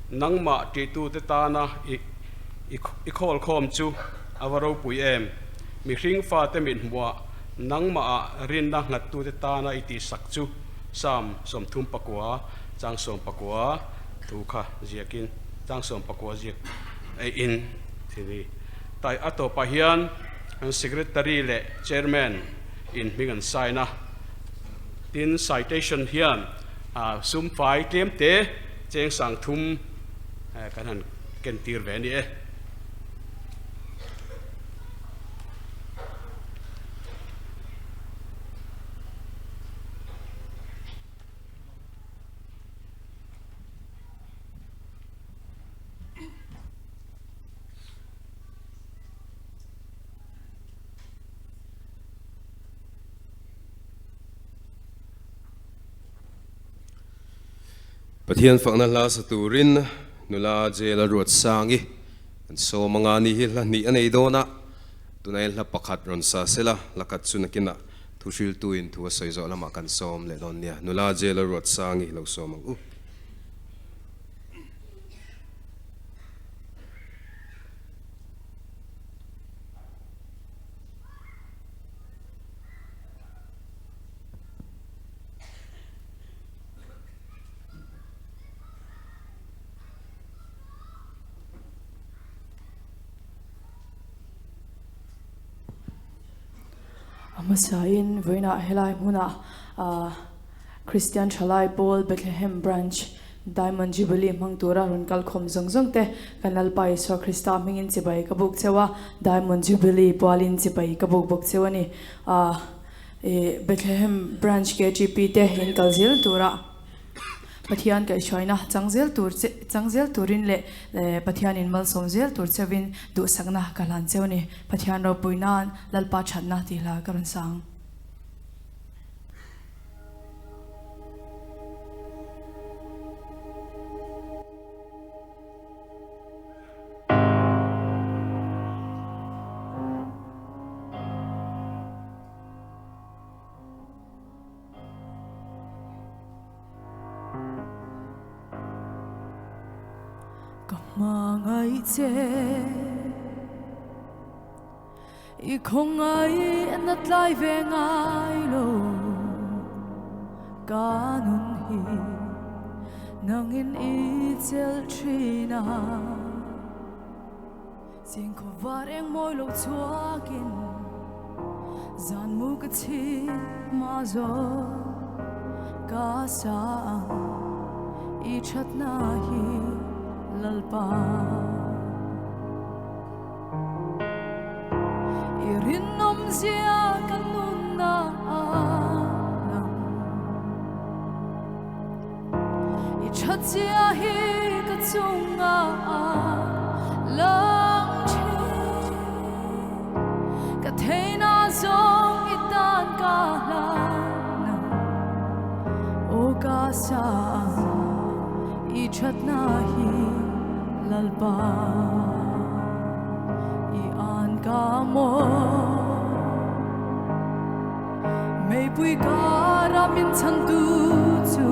nangmah tihtute tana i i khawlkhawm chu a va ropui em? Mihring fate mit hmuah nangmah rinna nghattute tana i tihsak chu Psalm 39 chang 19 thu kha ziakin chang 19 ziak in thini. Tai a tawpah hian an secretary leh chairman in hming an sign a. Tin citation hian sum fai tlem te cheng sang thum kan han ken tir ve a ni e. Pathian fakna hla sa turin nula jail a ruat sangi an sawm anga ni hi hla hnih a nei dawn a, tunah hian hla pakhat rawn sa sela lakhat chu nakinah thu hriltuin thu a sawi zawh lamah kan sawm leh dawn nia. Nula jail a ruat sangi lo sawm ang u. A hmasain vawiinah helai hmunah Kristian Thalai Pawl Bethlehem Branch Diamond Jubilee hmang tura rawn kal khawm zawng zawng te kan Lalpa Isua Krista hmingin chibai ka buk cheu a, Diamond Jubilee pualin chibai ka buk bawk cheu a ni. Bethlehem Branch KTP te in kal zel tura Pathian kaihhruaina chang zel tur che chang zel turin leh Pathianin malsawm zel tur cheuin duhsakna ka hlan cheu a ni. Pathian ropui nan Lalpa thatna tih hla ka rawn sang. Ka hmangaih che i khawngaih na tlai ve ngai lo ka nun hi nangin i chelh thin a. Ching khaw var eng mawi lo chhuakin zan mu ka chhin ma zo ka sa ang i thatna hi Lalpa. I rinawm zia ka nunna a lang I that zia hi ka chunga lang thin Ka theina zawng i tan ka hlan ang Aw ka sa ang i thatna hi Lalpa I an ka maw Meipui kara min chhantu chu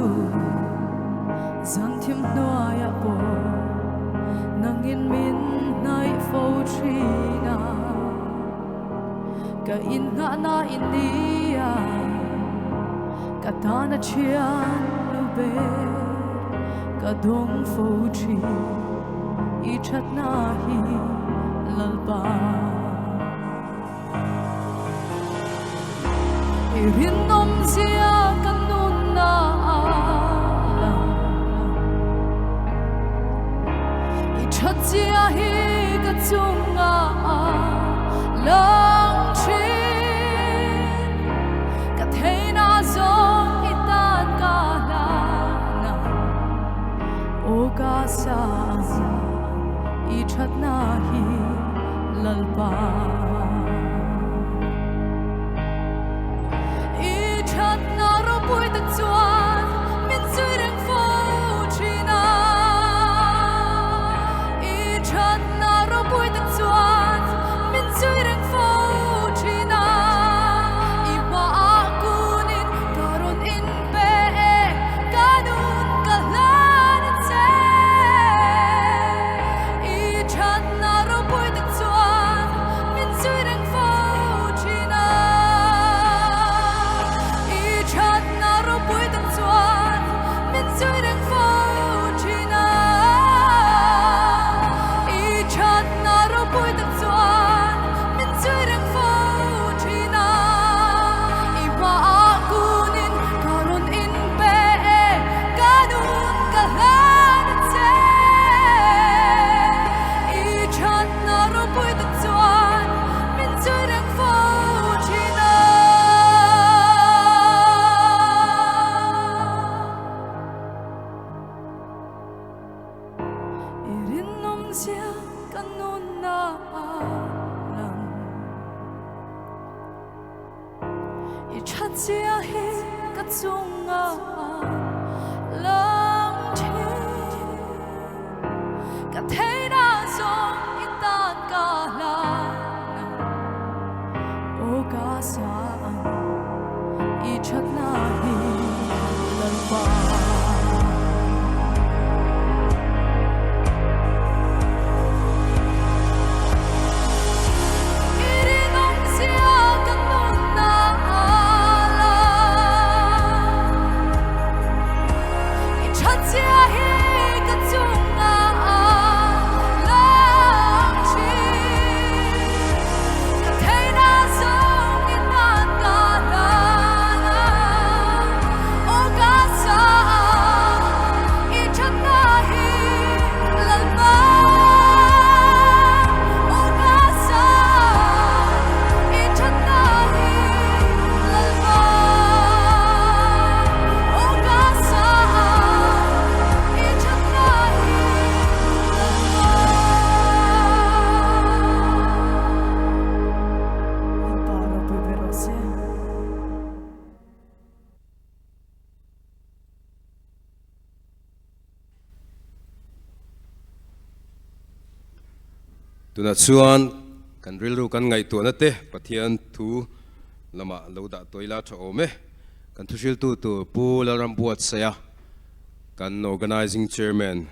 zan thim hnuaiah pawh nangin min hnaih fo thin a. Ka innghahna i ni a, ka tana thian lu ber ka dawng fo thin i thatna hi Lalpa. I rinawm zia ka nunna a lang I that zia hi ka chunga a lang thin Ka theina zawng i tan ka hlan a. Aw ka sa ang i thatna hi Lalpa. I thatna ropui tak chuan min zui reng fo thin a. I thatna ropui tak chuan min zui reng fo thin a. I hmaah kunin ka rawn inpe e, ka nun ka hlan a che. I thatna ropui tak chuan min zui reng fo thin a. I thatna ropui tak chuan min zui reng fo thin a. I thatna ropui tak chuan min zui reng fo thin a. I hmaah kunin ka rawn inpe e, ka nun ka hlan a che. I thatna ropui tak chuan min zui reng fo thin a. I rinawm zia ka nunna a lang. I that zia hi ka chunga lang thin. Ka theihna zawng i tan ka hlan a, aw ka sa ang i thatna hi Lalpa. I rinawm zia ka nunna a lang. I that zia hi ka chunga a lang thin. Ka theihna zawng i tan ka hlan a, aw ka sa ang i thatna hi Lalpa. Aw ka sa ang i thatna hi Lalpa. Aw ka sa ang i thatna hi Lalpa. Lalpa ropui ber rawh se. Tunah chuan kan rilru kan ngaihtuahna te Pathian thu lamah lo dah tawih la tha awm e. Kan thuhriltu tur Pu Lalrambuatsaia kan Organising Chairman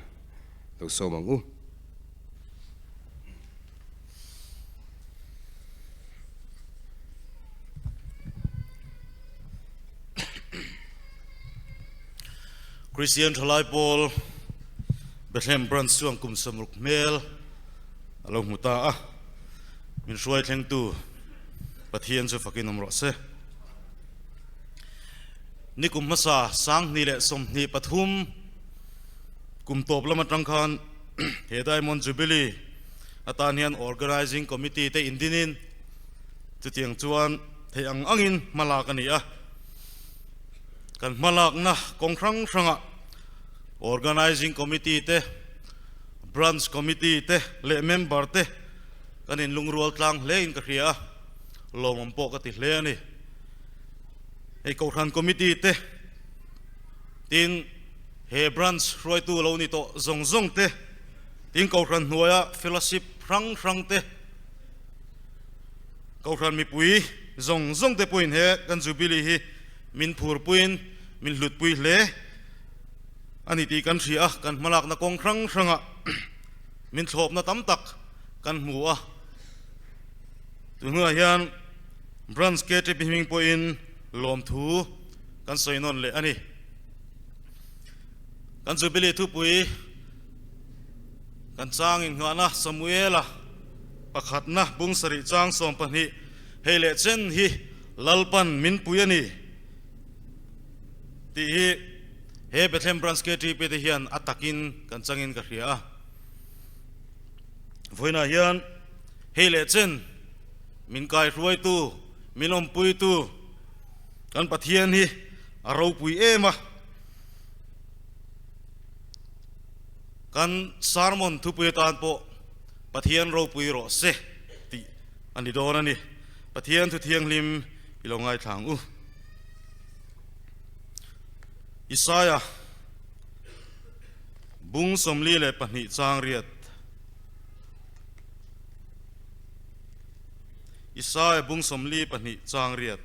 lo sawm ang u. Christian Thalai Pawl Bethlehem Branch chuan kum 60 hmel a lo hmu ta a, min hruai thlengtu Pathian chu fakin awm rawh se. Ni kum hmasa 2023 kum tawp lam atang khan he Diamond Jubilee atan hian Organizing Committee te indinin chutiang chuan theih ang angin hmalak a ni a. Kan hmalakna kawng hrang hrangah Organizing Committee te, Branch Committee te leh member te kan inlungrual tlang hle in ka hria a, lawmawm pawh ka ti hle a ni. Hei Kohhran Committee te tin he Branch hruaitu lo ni tawh zawng zawng te tin Kohhran hnuaia Fellowship hrang hrang te, Kohhran mipui zawng zawng te pawhin he kan Jubilee hi min phurpuiin min hlutpui hle a ni tih kan hria a, kan hmalakna kawng hrang hrangah min thlawpna tam tak kan hmu a. Tunhnuah hian Branch KTP hming pawhin lawmthu kan sawi nawn leh a ni. Kan Jubilee thupui kan chang innghahna Samuela pakhatna bung sarih chang 12 hei leh chen hi Lalpan min pui a ni tih hi he Bethlehem Branch KTP te hian a takin kan changin ka hria a. Vawiinah hian hei leh chen min kaihruaitu, min awmpuitu kan Pathian hi a ropui em a. Kan sermon thupui atan pawh Pathian ropui rawh se tih a ni dawn a ni. Pathian thu thianghlim i lo ngaithla ang u. Isaiah bung 42 chang riat. Isaiah bung 42 chang riat.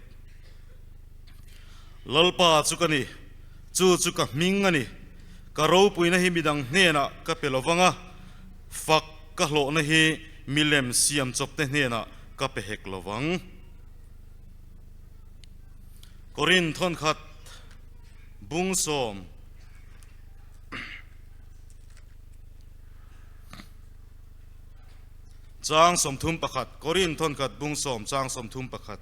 Lalpa chu ka ni, chu chu ka hming a ni. Ka ropuina hi midang hnenah ka pe lovang a, fak ka hlawhna hi milem siam chawpte hnenah ka pe hek lovang. Korin thawnkhat bung sawm. Chang 31, Korin thawnkhat bung sawm chang 31.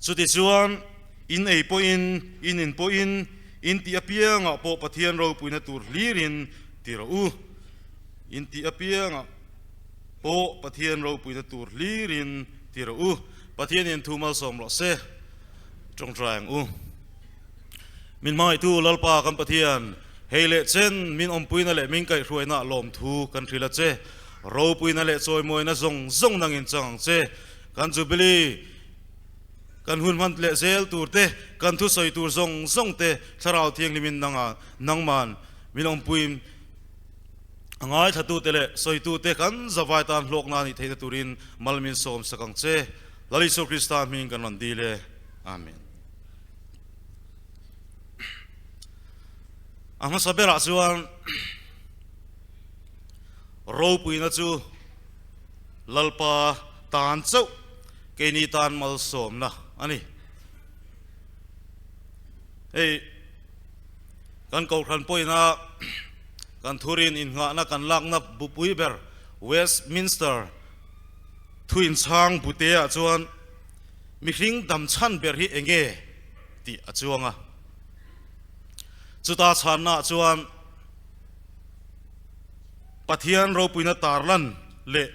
Chutichuan, in ei pawhin, in in pawhin, in tih apiangah pawh Pathian ropuina tur hlirin ti rawh u. In tih apiangah pawh Pathian ropuina tur hlirin ti rawh u. Pathianin thu malsawm rawh se. Tawngtai ang u. Min hmangaihtu Lalpa kan Pathian, hei leh chen min awmpuina leh min kaihhruaina lawmthu kan hrilh a che. Ropuina leh chawimawina zawng zawng nangin chang ang che. Kan Jubilee, kan hun hman leh zel tur te, kan thusawi tur zawng zawng te Thlarau Thianghlimin nanga nangman min awmpuiin a ngaithlatute leh sawitute kan zavai tan hlawkna anih theihna turin mal min sawm sak ang che. Lal Isua Krista hming kan rawn dil e. Amen. A hmasa berah chuan ropuina chu Lalpa tan chauh keini tan malsawmna a ni. Hei kan Kohhran pawhina kan thurin innghahna kan lakna bupui ber Westminster thuinchhang buteah chuan mihring damchhan ber hi enge tih a chuang a. Chuta chhannaah chuan Pathian ropuina tarlan leh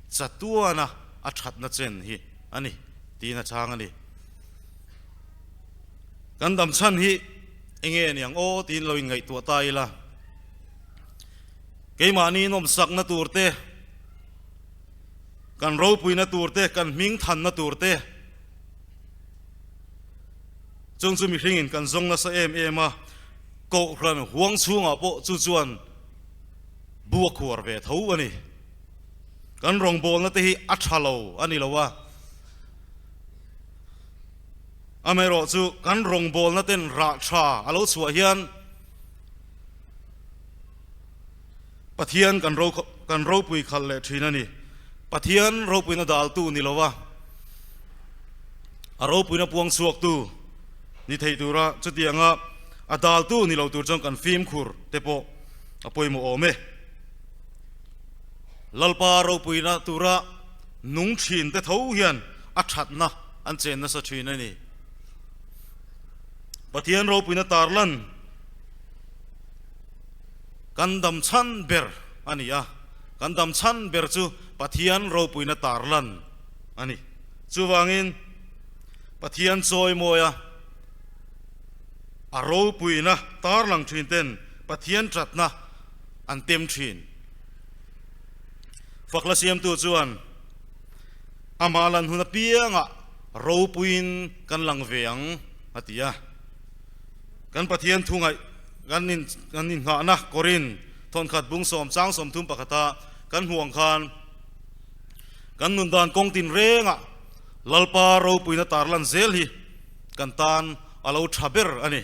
chatuana a thatna chen hi a ni tiin a chhang a ni. Kan damchhan hi enge a niang aw tiin lo inngaihtuah ta ila. Keimahni nawmsakna tur te, kan ropuina tur te, kan hming thanna tur te, chung chu mihringin kan zawng nasa em em a, Kohhran huang chhungah pawh chu chuan bu a khuar ve tho a ni. Kan rawngbawlna te hi a tha lo a ni lo a, amaherawhchu kan rawngbawlna ten rah tha a lo chhuah hian Pathian kan ro kan ropui khalh leh thin a ni. Pathian ropuina daltu ni lo a, a ropuina puang chhuaktu ni thei tura chutianga a daltu ni lo tur chuan kan fimkhur te pawh a pawimawh awm e. Lalpa ropuina tura nung thin te tho hian a thatna an chen nasa thin a ni. Pathian ropuina tarlan Kan dam chhan ber a ni a, kan dam chhan ber chu Pathian ropuina tarlan a ni. Chuvangin, Pathian chawimawia a ropuina tarlang thin ten Pathian thatna an tem thin. Fakla siamtu chuan amah lan hun apiangah ropuiin kan lang ve ang a ti a. Kan Pathian thu ngaih kan in kan inghahna Korin thawnkhat bung sawm chang sawmthum pakhata kan hmuh ang khan kan nun dan kawng tin rengah Lalpa ropuina tarlan zel hi kan tan a lo tha ber a ni.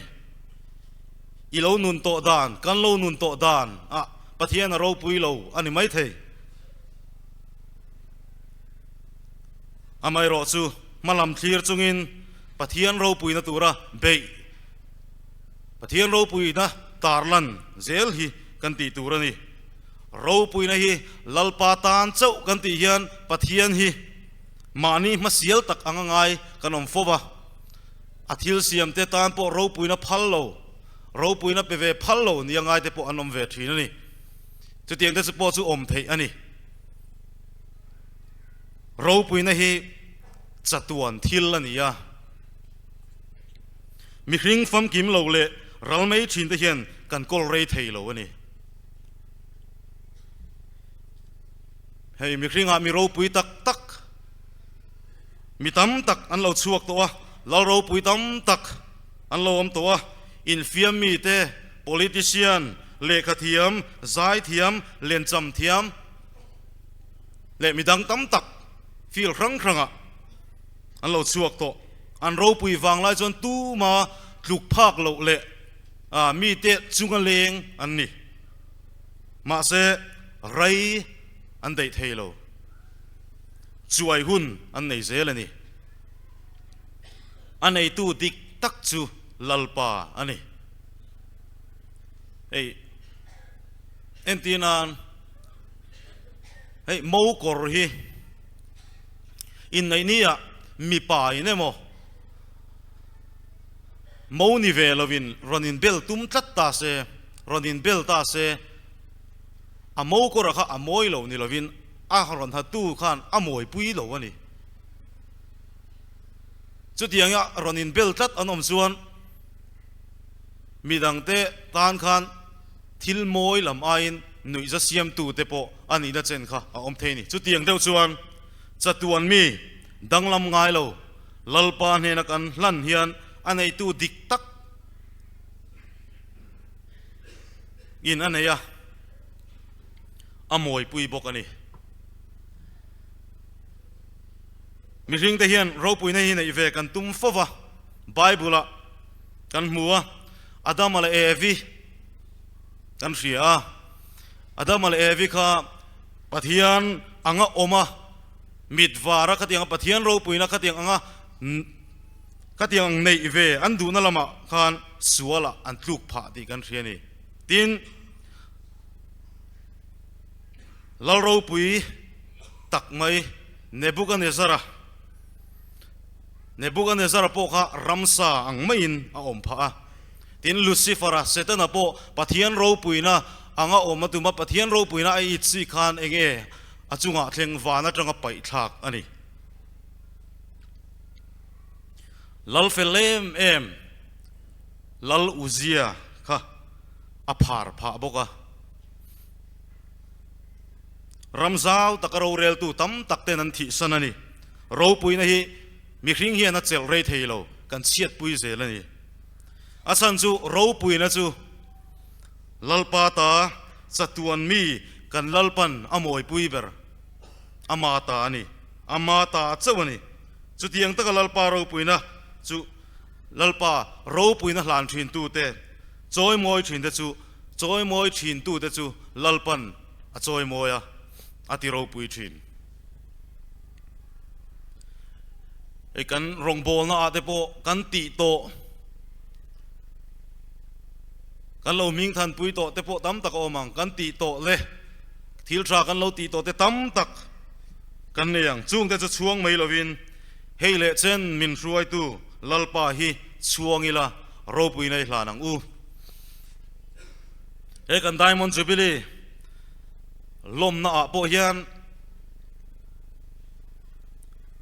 I lo nun tawh dan, kan lo nun tawh dan ah Pathian a ropui lo a ni maithei. Amaherawh chu hmalam thlir chungin Pathian ropuina tura beih, Pathian ropuina tarlan zel hi kan tih tur a ni. Ropuina hi Lalpa tan chauh kan tih hian Pathian hi mahni hmasial tak anga ngai kan awm fo va. A thil siamte tan pawh ropuina phal lo, ropuina pe ve phal lo nia ngaite pawh an awm ve thin a ni. Chutiangte chu pawh chu awm theih a ni. Ropuina hi chatuan thil a ni a. Mihring famkim lo leh ral mai thin te hian kan kawl rei thei lo a ni. Hei mihringah mi ropui tak tak, mi tam tak an lo chhuak tawh a, lal ropui tam tak an lo awm tawh a, infiam mite, politician, lehkha thiam, zai thiam, lencham thiam leh midang tam tak field hrang hrangah an lo chhuak tawh. An ropui vang lai chuan tuma tluk phak loh leh mite chunga leng an ni. Mahse, rei an daih thei lo. Chuai hun an nei zel a ni. A neitu dik tak chu Lalpa a ni. Hei, entir nan, hei mo kawr hi inneih nia mipa in emaw mo ni ve lovin rawn inbel tum tlat ta se, rawn inbel ta se, a mo kawra kha a mawi lo ni lovin a rawn hatu khan a mawipui lo a ni. Chutianga rawn inbel tlat an awm chuan midangte tan khan thil mawi lam aiin nuihza siamtute pawh a nihna chen kha a awm thei a ni. Chutiang deuh chuan chatuan mi danglam ngai lo Lalpa hnena kan hlan hian a neitu dik tak in a nei a, a mawipui bawk a ni. Mihringte hian ropuina hi neih ve kan tum fo va, Bible-ah kan hmu a, Adama leh Evi kan hria a, Adama leh Evi kha Pathian anga awm a, mit vara khatianga Pathian ropuina khatiang anga khatiang ang neih ve an duhna lamah khan sualah an tluk phah tih kan hria a ni. Tin, Lal ropui tak mai Nebuchadnezzar-a, Nebuchadnezzar-a pawh kha ramsa ang maiin a awm phah a. Tin, Lucifer-a, Setana pawh Pathian ropuina anga awm a tum a, Pathian ropuina a it si khan eng nge a chungah thleng van atanga paih thlak a ni. Lal fel em em Lal Uzia kha a phar phah bawk a. Ram zau taka roreltu tam tak ten an thihsan a ni. Ropuina hi mihring hian a chelh rei thei lo, kan chhiatpui zel a ni. A chhan chu ropuina chu Lalpa ta chatuan mi kan Lalpan a mawipui ber, ama ta a ni, ama ta chauh a ni. Chutiang taka Lalpa ropuina chu Lalpa ropuina hlan thintute, chawimawi thinte chu chawimawi thintute chu Lalpan a chawimawi a, a ti ropui thin. Hei kan rawngbawlna ah te pawh kan tih tawh, kan lo hming thanpui tawh te pawh tam tak a awm ang, kan tih tawh le thil tha kan lo tih tawh te tam tak kan nei ang. Chungte chu chhuang mai lovin hei leh chen min hruaitu Lalpa hi chhuang ila ropui nei hlan ang u. He kan Diamond Jubilee lawmna ah pawh hian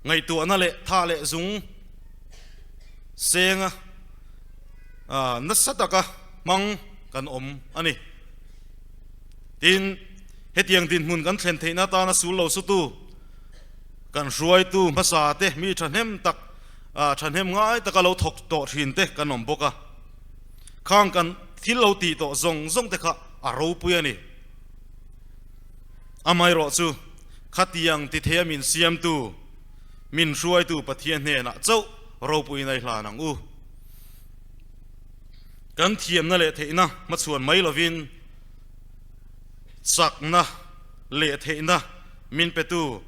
ngaihtuahna leh tha leh zung senga nasa taka hmang kan awm a ni. Tin, hetiang dinhmun kan thlen theihna atana sul lo sutu kan hruaitu hmasa te mi thahnem tak thahnem ngai taka lo thawk tawh thin te kan awm bawk a. Khang kan thil lo tih tawh zawng zawng te kha a ropui a ni. Amaherawh chu khatiang ti theia min siamtu, min hruaitu Pathian hnenah chauh ropui nai hlan ang u. Kan thiamna leh theihna hmachhuan mai lovin chakna leh theihna min petu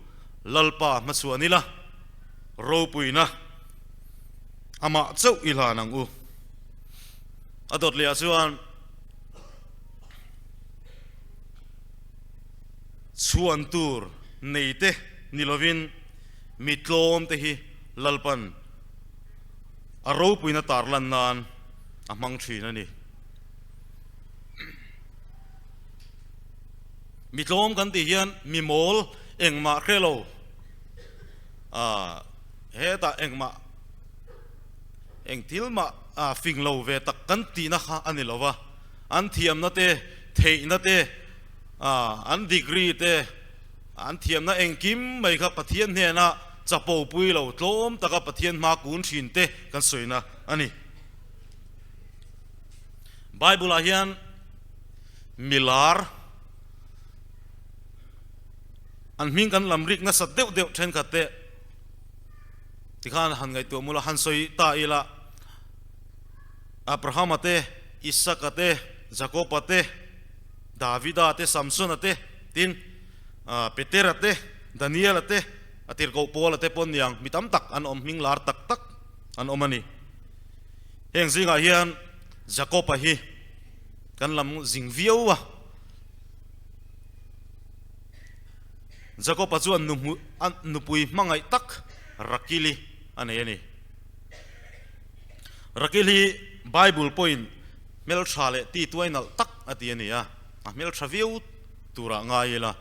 Lalpa hmachhuan ila, ropuina amah chauh i hlan ang u. A dawt leh ah chuan chhuan tur nei te ni lovin mi tlawm te hi Lalpan a ropuina tarlan nan a hmang thin a ni. Mi tlawm kan tih hian mi mawl engmah hre lo, hetah engmah Eng thil mah fing lo ve tak kan tihna kha a ni lo va, an thiamna te, theihna te, an degree te, An thiamna engkim mai kha Pathian hnena chapo pui lo tlawm taka Pathian hma kun thin te kan sawina a ni. Bible ah hian milar an hming kan lam rik nasat deuh deuh thenkhat te tikhan han ngaihtuah mula han sawi ta ila Abrahama te, Isaka te, Jakoba te, Davida te, Samsona te, tin Petera te, Daniela te, a tirhkoh Paula te pawh niang mi tam tak an awm hming lar tak tak an awm a ni. Heng zingah hian Jakoba hi kan lam zing viau a. Jakoba chuan nupui hmangaih tak Rakili a nei a ni. Rakil hi Bible pawhin hmeltha leh ti tuai nalh tak a ti a ni a, a hmeltha viau turah ngai ila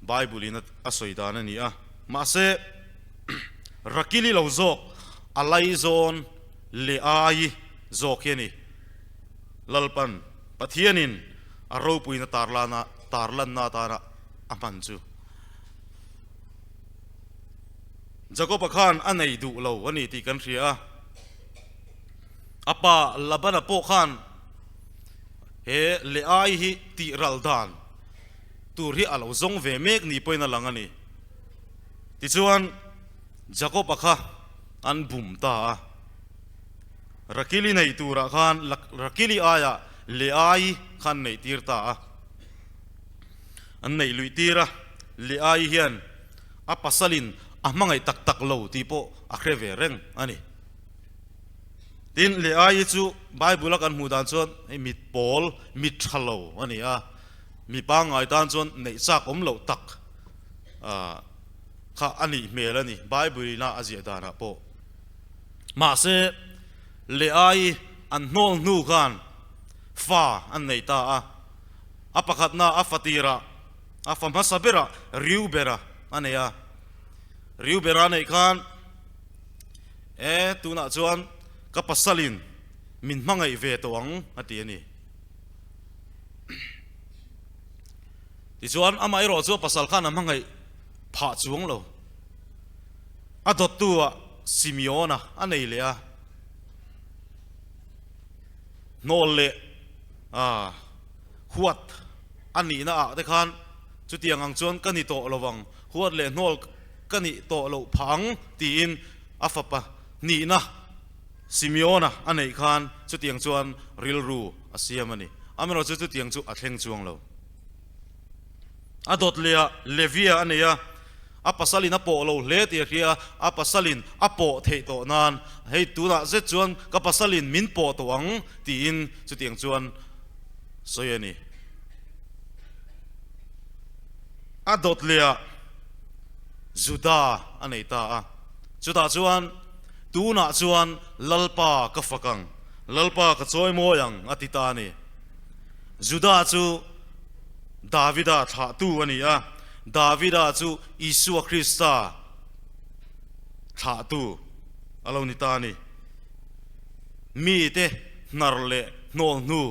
Bible in a sawi dan a ni a. Mahse, Rakili lo zawk a laizawn leh ai zawk hi a ni. Lalpan Pathianin a ropuina tarlana tarlanna atana a hman chu. Jakoba khan a nei duh lo a ni tih kan hria a. A pa Labana pawh khan he Leai hi tih ral dan tur hi a lo zawng ve mek ni pawhin a lang a ni. Tichuan Jakoba kha an bum ta a. Rakili nei turah khan Rakili aiah Leai khan neih tir ta a. An neih luih tir a, Leai hian a pasalin a hmangaih tak tak lo tih pawh a hre ve reng a ni. Tin, Leai chu Bible a kan hmuh dan chuan hei mit pawl, mit tha lo a ni a, mi pangngai tan chuan neih chak awm loh tak kha a nih hmel a ni, Bible ina a ziah danah pawh. Mahse, Leai an hnawl hnu khan fa an nei ta a, a pakhatna a fatirah, A fa hmasa berah Riubera a nei a, Riubera a neih khan E, tunah chuan ka pasalin min hmangaih ve tawh ang a ti a ni. Tichuan amah erawh chu a pasal khan a hmangaih phah chuang lo. A dawttu ah Simeona a nei leh a, hnawl leh a huat. A nihna ah te khan chutiang ang chuan ka ni tawh lo ang, huat leh hnawl ka nih tawh loh phah ang tiin a fapa nihna Simeona a neih khan chutiang chuan rilru a siam a ni. Amaherawhchu chutiang chu a thleng chuang lo. A dawt leh ah Levia a nei a, a pasalin a pawh lo hle tih a hria a, a pasalin a pawh theih tawh nan hei tunah zet chuan ka pasalin min pawh tawh ang tiin chutiang chuan sawi a ni. A dawt lehah Juda a nei ta a, chutah chuan, Tunah chuan Lalpa ka fak ang, Lalpa ka chawi mawi ang, a ti ta a ni. Juda chu Davida thlahtu a ni a, Davida chu Isua Krista thlahtu a lo ni ta a ni. Mite hnar leh hnawl hnu.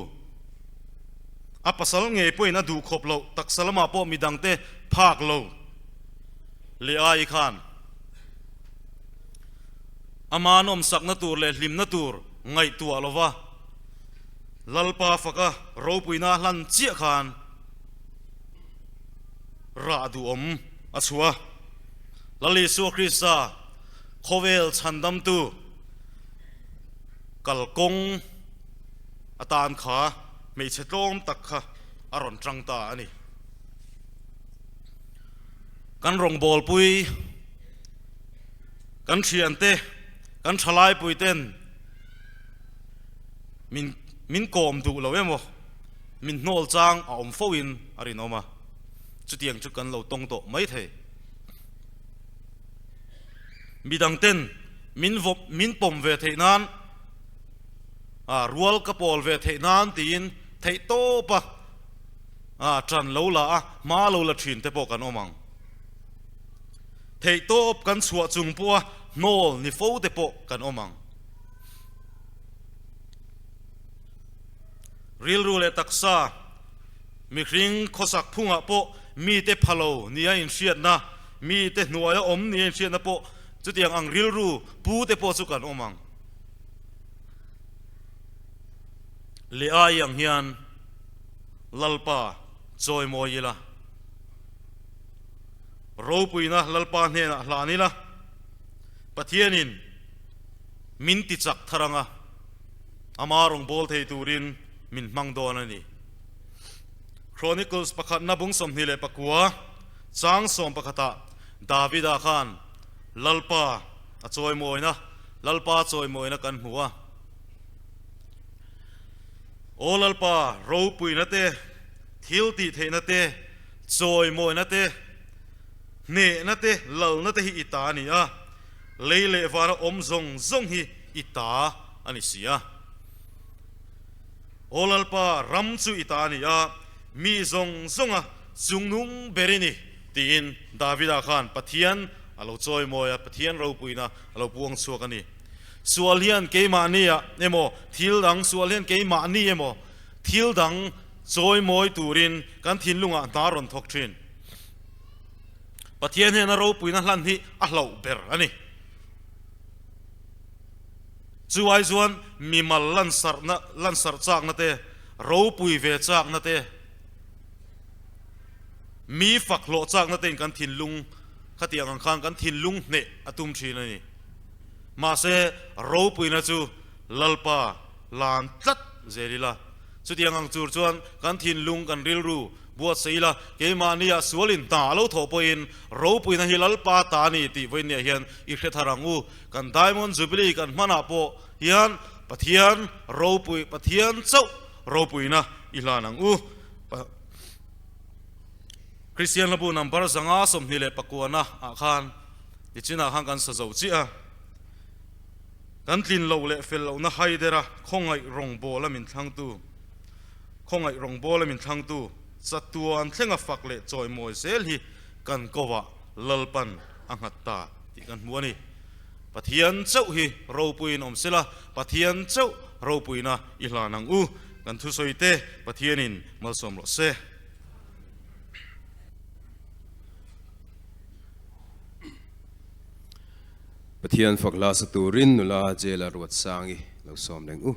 A pasal ngei pawhin a duh khawp loh taksa lamah pawh midangte phak lo leh ai khan ama nawmsakna tur leh hlimna tur ngaihtuah lova Lalpa faka ropuina hlan chiah khan rah duhawm a chhuah a. Lal Isua Krista khawvel chhandamtu kalkawng atan kha hmeichhe tlawm tak kha a rawn tang ta a ni. Kan rawngbawlpui, kan thiante, kan thalaipui ten min min kawm duh lo emaw, min hnawl chang a awm fo in a rinawm a, chutiang chu kan lo tawng tawh mai thei. Midang ten min vawp min pawm ve theih nan a rual ka pawl ve theih nan tiin theih tawp a a ṭan lo la a hma lo la ṭhin te pawh kan awm ang. Theih tawp kan chhuah chung pawha hnawl ni fo te pawh kan awm ang. Rilru leh taksa mihring khawsak phungah pawh. mite phalo nia inhriatna, mite hnuaia awm nia inhriatna pawh chutiang ang rilru pu te pawh chu kan awm ang. Leh ai ang hian Lalpa chawimawi ila, ropuina Lalpa hnenah hlan ila, Pathianin min ti chak thar anga ama rawn bawl thei turin min hmang dawn a ni. Chronicles pakhatna bung 29 chang 11ah Davida khan Lalpa a chawimawina, Lalpa chawimawina kan hmu a. Aw Lalpa, ropuina te, thil tih theihna te, chawimawina te, hnehna te, lalna te hi i ta a ni a, lei leh vana awm zawng zawng hi i ta a ni si a. Aw Lalpa, ram chu i ta a ni a, mi zawng zawnga chungnung ber i ni, tiin Davida khan Pathian a lo chawimawi a, Pathian ropuina a lo puang chhuak a ni. Sual hian keimahnia emaw thil dang, sual hian keimahni emaw thil dang chawimawi turin kan thinlungah hna rawn thawk thin. Pathian hian a ropuina hlan hi a hlauh ber a ni. Chu ai chuan mimal lansarhna, lansarh chakna te, ropui ve chakna te, mi fak hlawh chakna tein kan thinlung khatiang ang khan kan thinlung hneh a tum thin a ni. Mahse, ropuina chu Lalpa lan tlat zel ila. Chutiang ang tur chuan kan thinlung, kan rilru buatsaih ila, keimahnia sualin hna a lo thawh pawhin ropuina hi Lalpa ta a ni tih vawiinniah hian i hre thar ang u. Kan Diamond Jubilee kan hmanah pawh hian Pathian ropui, Pathian chauh ropuina i hlan ang u. Kristian hlabu number 529 ah khan tichinah khan kan sa zo chiah a. Kan tlin loh leh fel lohna hai dera khawngaih rawngbawla min thlangtu, khawngaih rawngbawla min thlangtu chatuan thlenga fak leh chawimawi zel hi kan kovah Lalpan a nghat ta tih kan hmu a ni. Pathian chauh hi ropuiin awm sela, Pathian chauh ropuina i hlan ang u. Kan thusawi te Pathianin malsawm rawh se. Pathian fak hla sa turin nula Jela Ruatsangi lo sawm reng u.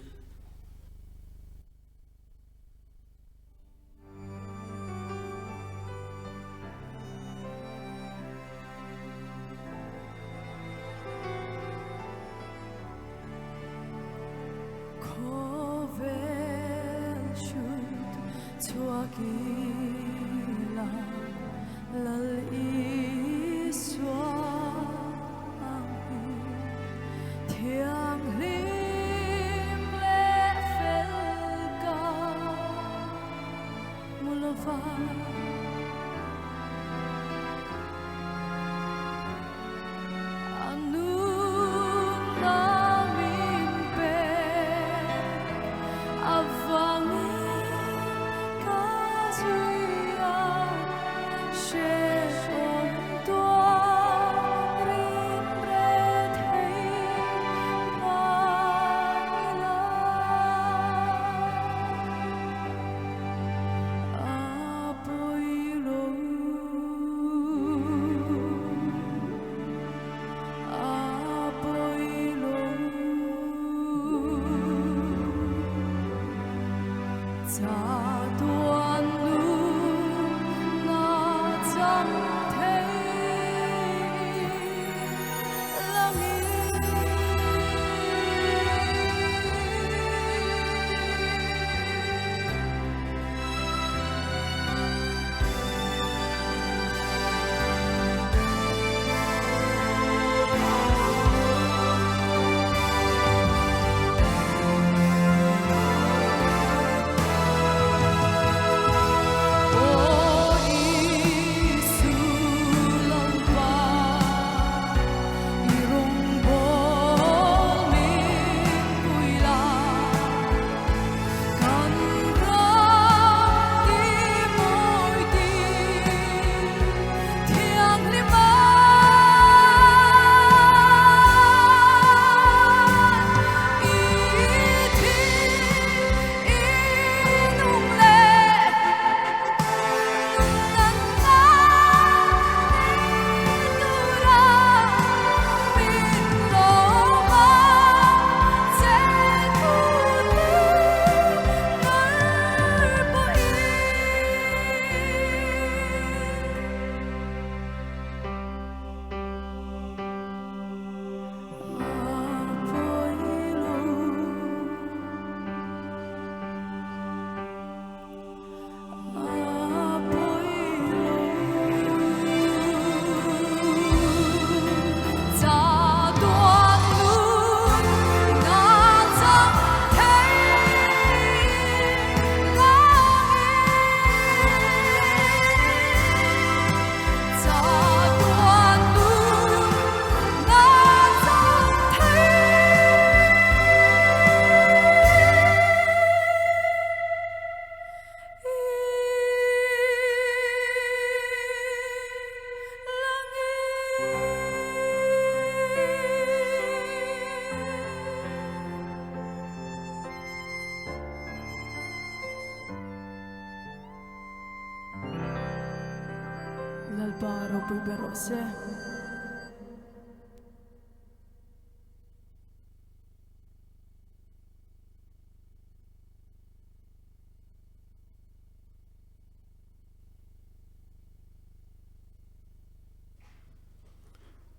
Lalpa ropui ber rawh se.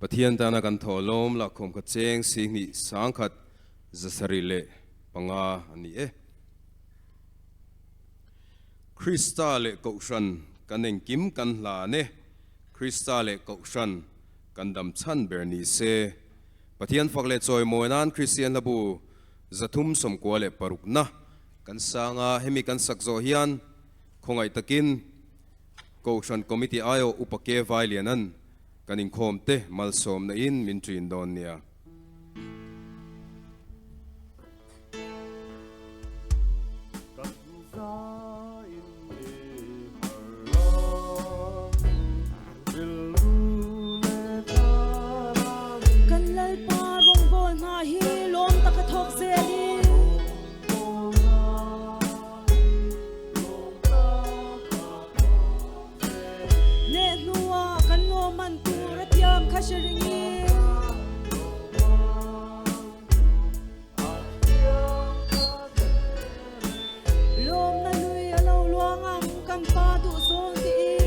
Pathian tana kan thaw lawm lakkhawm kha cheng 25 175 a ni e. Krista leh Kohhran kan engkim kan hlan e. Krista leh Kohhran kan dam chhan ber ni se. Pathian fak leh chawimawi nan Kristian hlabu 396 na kan sanga hemi kan sak zawh hian khawngaih takin Kohhran Committee aiawh Upa K Vailianan kan inkhawm te malsawmna in min ṭin dawn nia. Kan Lalpa rawngbâwl hna hi lawm taka thawk zelin. Leh hnuah kan lawmman tur a tiam kha hre ringin. Lawmna lui a lo luang ang kan pa duh zawn tiin.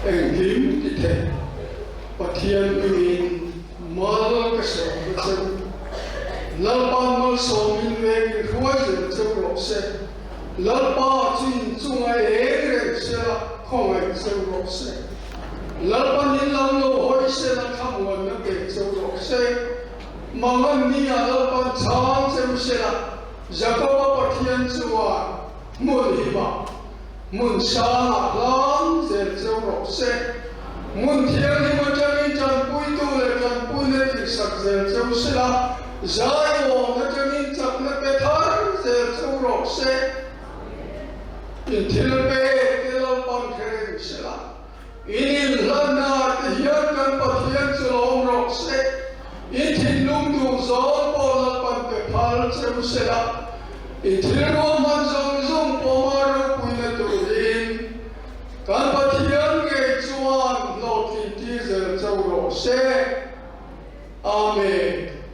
Engkim ti thei Pathian hmingin mal ka sawm na che u. Lalpa'n malsawmin vengin hruai zel che u rawh se. Lalpa chu inchunga eng reng sela khawngaih che u rawh se. Lalpa'n in lam lo hawi sela thlamuanna pe che u rawh se. Mangan nia Lalpa'n chhang che u sela Jakoba Pathian chuan hmun himah hmun sangah hlang zel cheu rawh se. Hmun thianghlim atangin tanpuitu leh tanpuina tihsak zel cheu sela, zaiawm atangin chakna pe thar zel cheu rawh se. In thil pek te Lalpan kher eng In inhlanna te hian kan Pathian chu lawm rawh se. In thinlung duh zawng pawh Lalpan pe phal che u se la, in thil ruahman zawng zawng pawma ropuina turin kan Pathian ngei chuan hlawhtlin tir zel chauh rawh se. Amen.